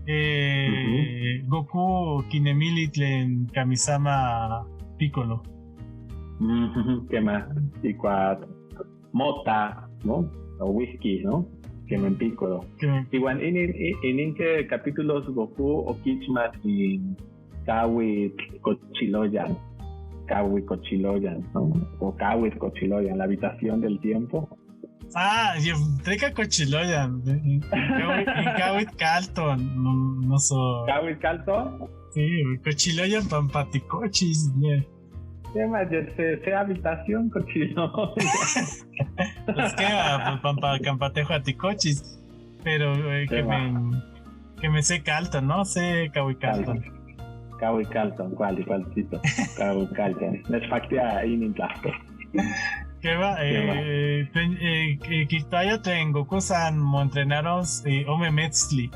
eh, Goku quinemili tlen Kamisama Piccolo. Quema, icuac mota, ¿no? O whisky, ¿no? Quema en Piccolo. Iuan inin, inin que capítulos Goku oquichmat in Cawitl Cochiloyan. Cawitl Cochiloyan, ¿no? O Cawitl Cochiloyan, la habitación del tiempo. Ah, yo, teca Cochiloyan. In Cawitl Calton, no, no so. ¿Cawitl Calton? Sí, Cochiloyan pampaticochis, yeah. Tema de se, se habitación Cochiloyan. Es que ah, pampa campatejo a ticochis. Pero eh, que me que me sé Calton, ¿no? Sé Cawitl Calton. Cawitl Calton, cuál, cuál, Tito. Cawitl Calton. Me factea ahí mientras. Quema, eh, tlen, eh, eh, quitaya tlen Goku san moentrenaros eh, ome metzli.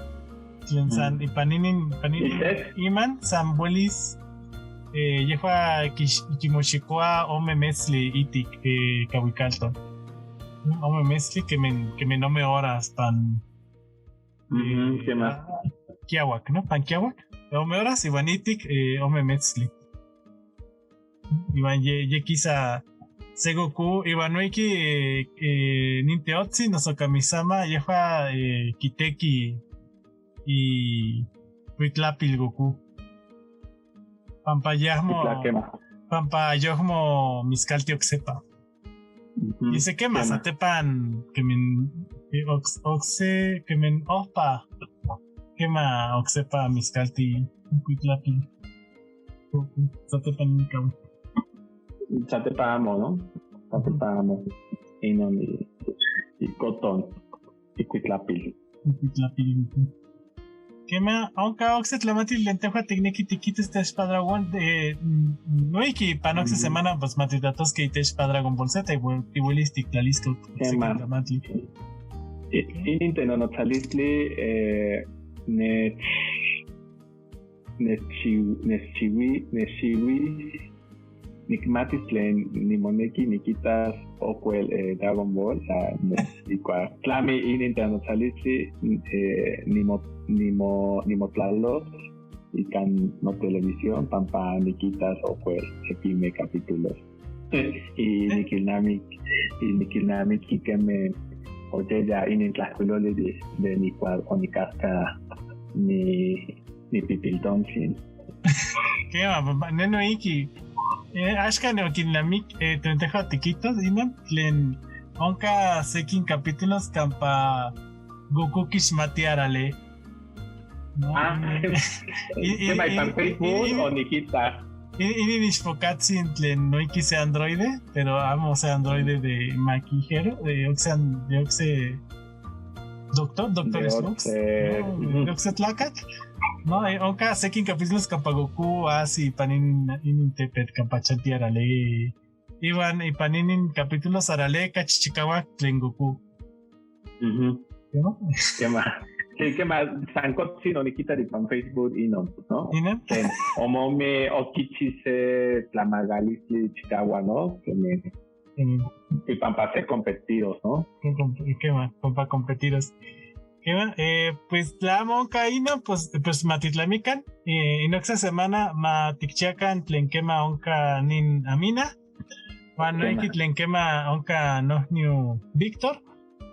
Tlen san ipan inin, ipan inin iman san buelis eh, yehua quimoxicua ome metzli itic eh, Cawitl Calton. Ome metzli que me, que me nome horas pan Ujú, eh, quema. Ah, kiauac, ¿no? Pan kiauac. Ome horas iuan itic eh, ome metzli. Iuan ye, ye quisa se Goku, iuan noihqui eh, eh, nin teotzin noso Kamisama, yehua eh, quitequi icuitlapil Goku. Pampa yahmo, pampa yahmo miscalti ocsepa. Ujú. Y se quema, quema. Satepan, quemen, eh, ox-, oxe, quemen, opa. Quema, oxepa, miscalti, cuitlapil. Satepan, cabo. Satepan amo, ¿no? Satepan amo. Y no, y, y cotón. Y cuitlapil. Y cuitlapil. Quema, onca oxi tlamantli tlen tehuan ticniqui tiquitis techpa Dragon, eh, mm, noihqui pan oxi semana, pues, matitlatoske itechpa Dragon Ball Z, y tiuelis tictlalisque oc sequi tlamantli. Inin tenonotzalistli, eh, nech-, nechchi-, nechchiui-, nechchiuis nicmatis tlen nimoneki niquitas ocuel, eh, Dragon Ball, ah, ne-, y cua-, tlami inin tenonotzalistli, eh, nimo-, nimo-, nimotlalos ica notelevisión, pampa niquitas ocuel sequimeh capítulos. Y niquilnamic-, y niquilnamiqui queme oyeya inin tlahcuiloli de, de nicual onicahca ni, nipipiltontzin. Quema, pampa, ne noihqui. Eh, axca niquilnamic-, eh, tlen tehuan tiquitos, inin tlen onca sequin capítulos campa Goku quixmati arale. No, ah, y, y, quema, y, ipan Facebook y, y, o niquita. Y, y inin ichpocatzin tlen noihqui se androide, pero amo se androide de Maki Hero, de oc se an-, de oc se doctor, doctor Slumps, de oc se, no, de oc se tlacatl. No, eh, onca sequin capítulos campa Goku ahsi ipan inin, inin tepetl campa chanti arale. Iuan ipan inin capítulos arale cachi chicahuac tlen Goku. Ujú. ¿No? Quema. Sí, quema, san cotzin oniquita ipan Facebook inon, ¿no? Inon. Tlen omome oquichi se tlamacalistli chicahuac, ¿no? Queme, mm, y pampa se competiros, ¿no? Quema, pampa competiros. Quema, eh, pues, tlamo onca inon, pues, pues, matitlamican, eh, y noc se semana maticchiacan tlen quema onca nin Amina. Huan noihqui tlen quema onca nohniu Víctor,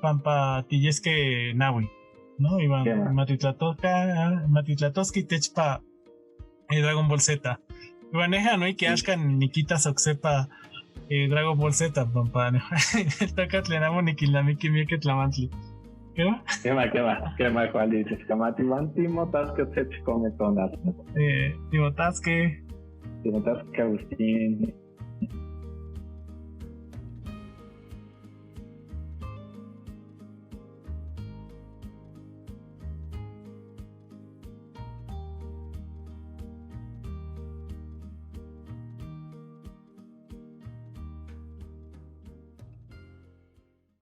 pampa tiyesque naui, ¿no? Iuan matitlatosca, matitlatosque itechpa, eh, Dragon Ball Z. Iuan neja noihqui axca niquitas oc sepa, eh, Dragon Ball Z, pampa neja toca tlen amo niquilnamiqui miec tlamantli. Quema? Quema, quema, quema, cuali, ticamati, iuan timotasque se chicome tonal. Eh, timotasque. Timotasque, Agustín.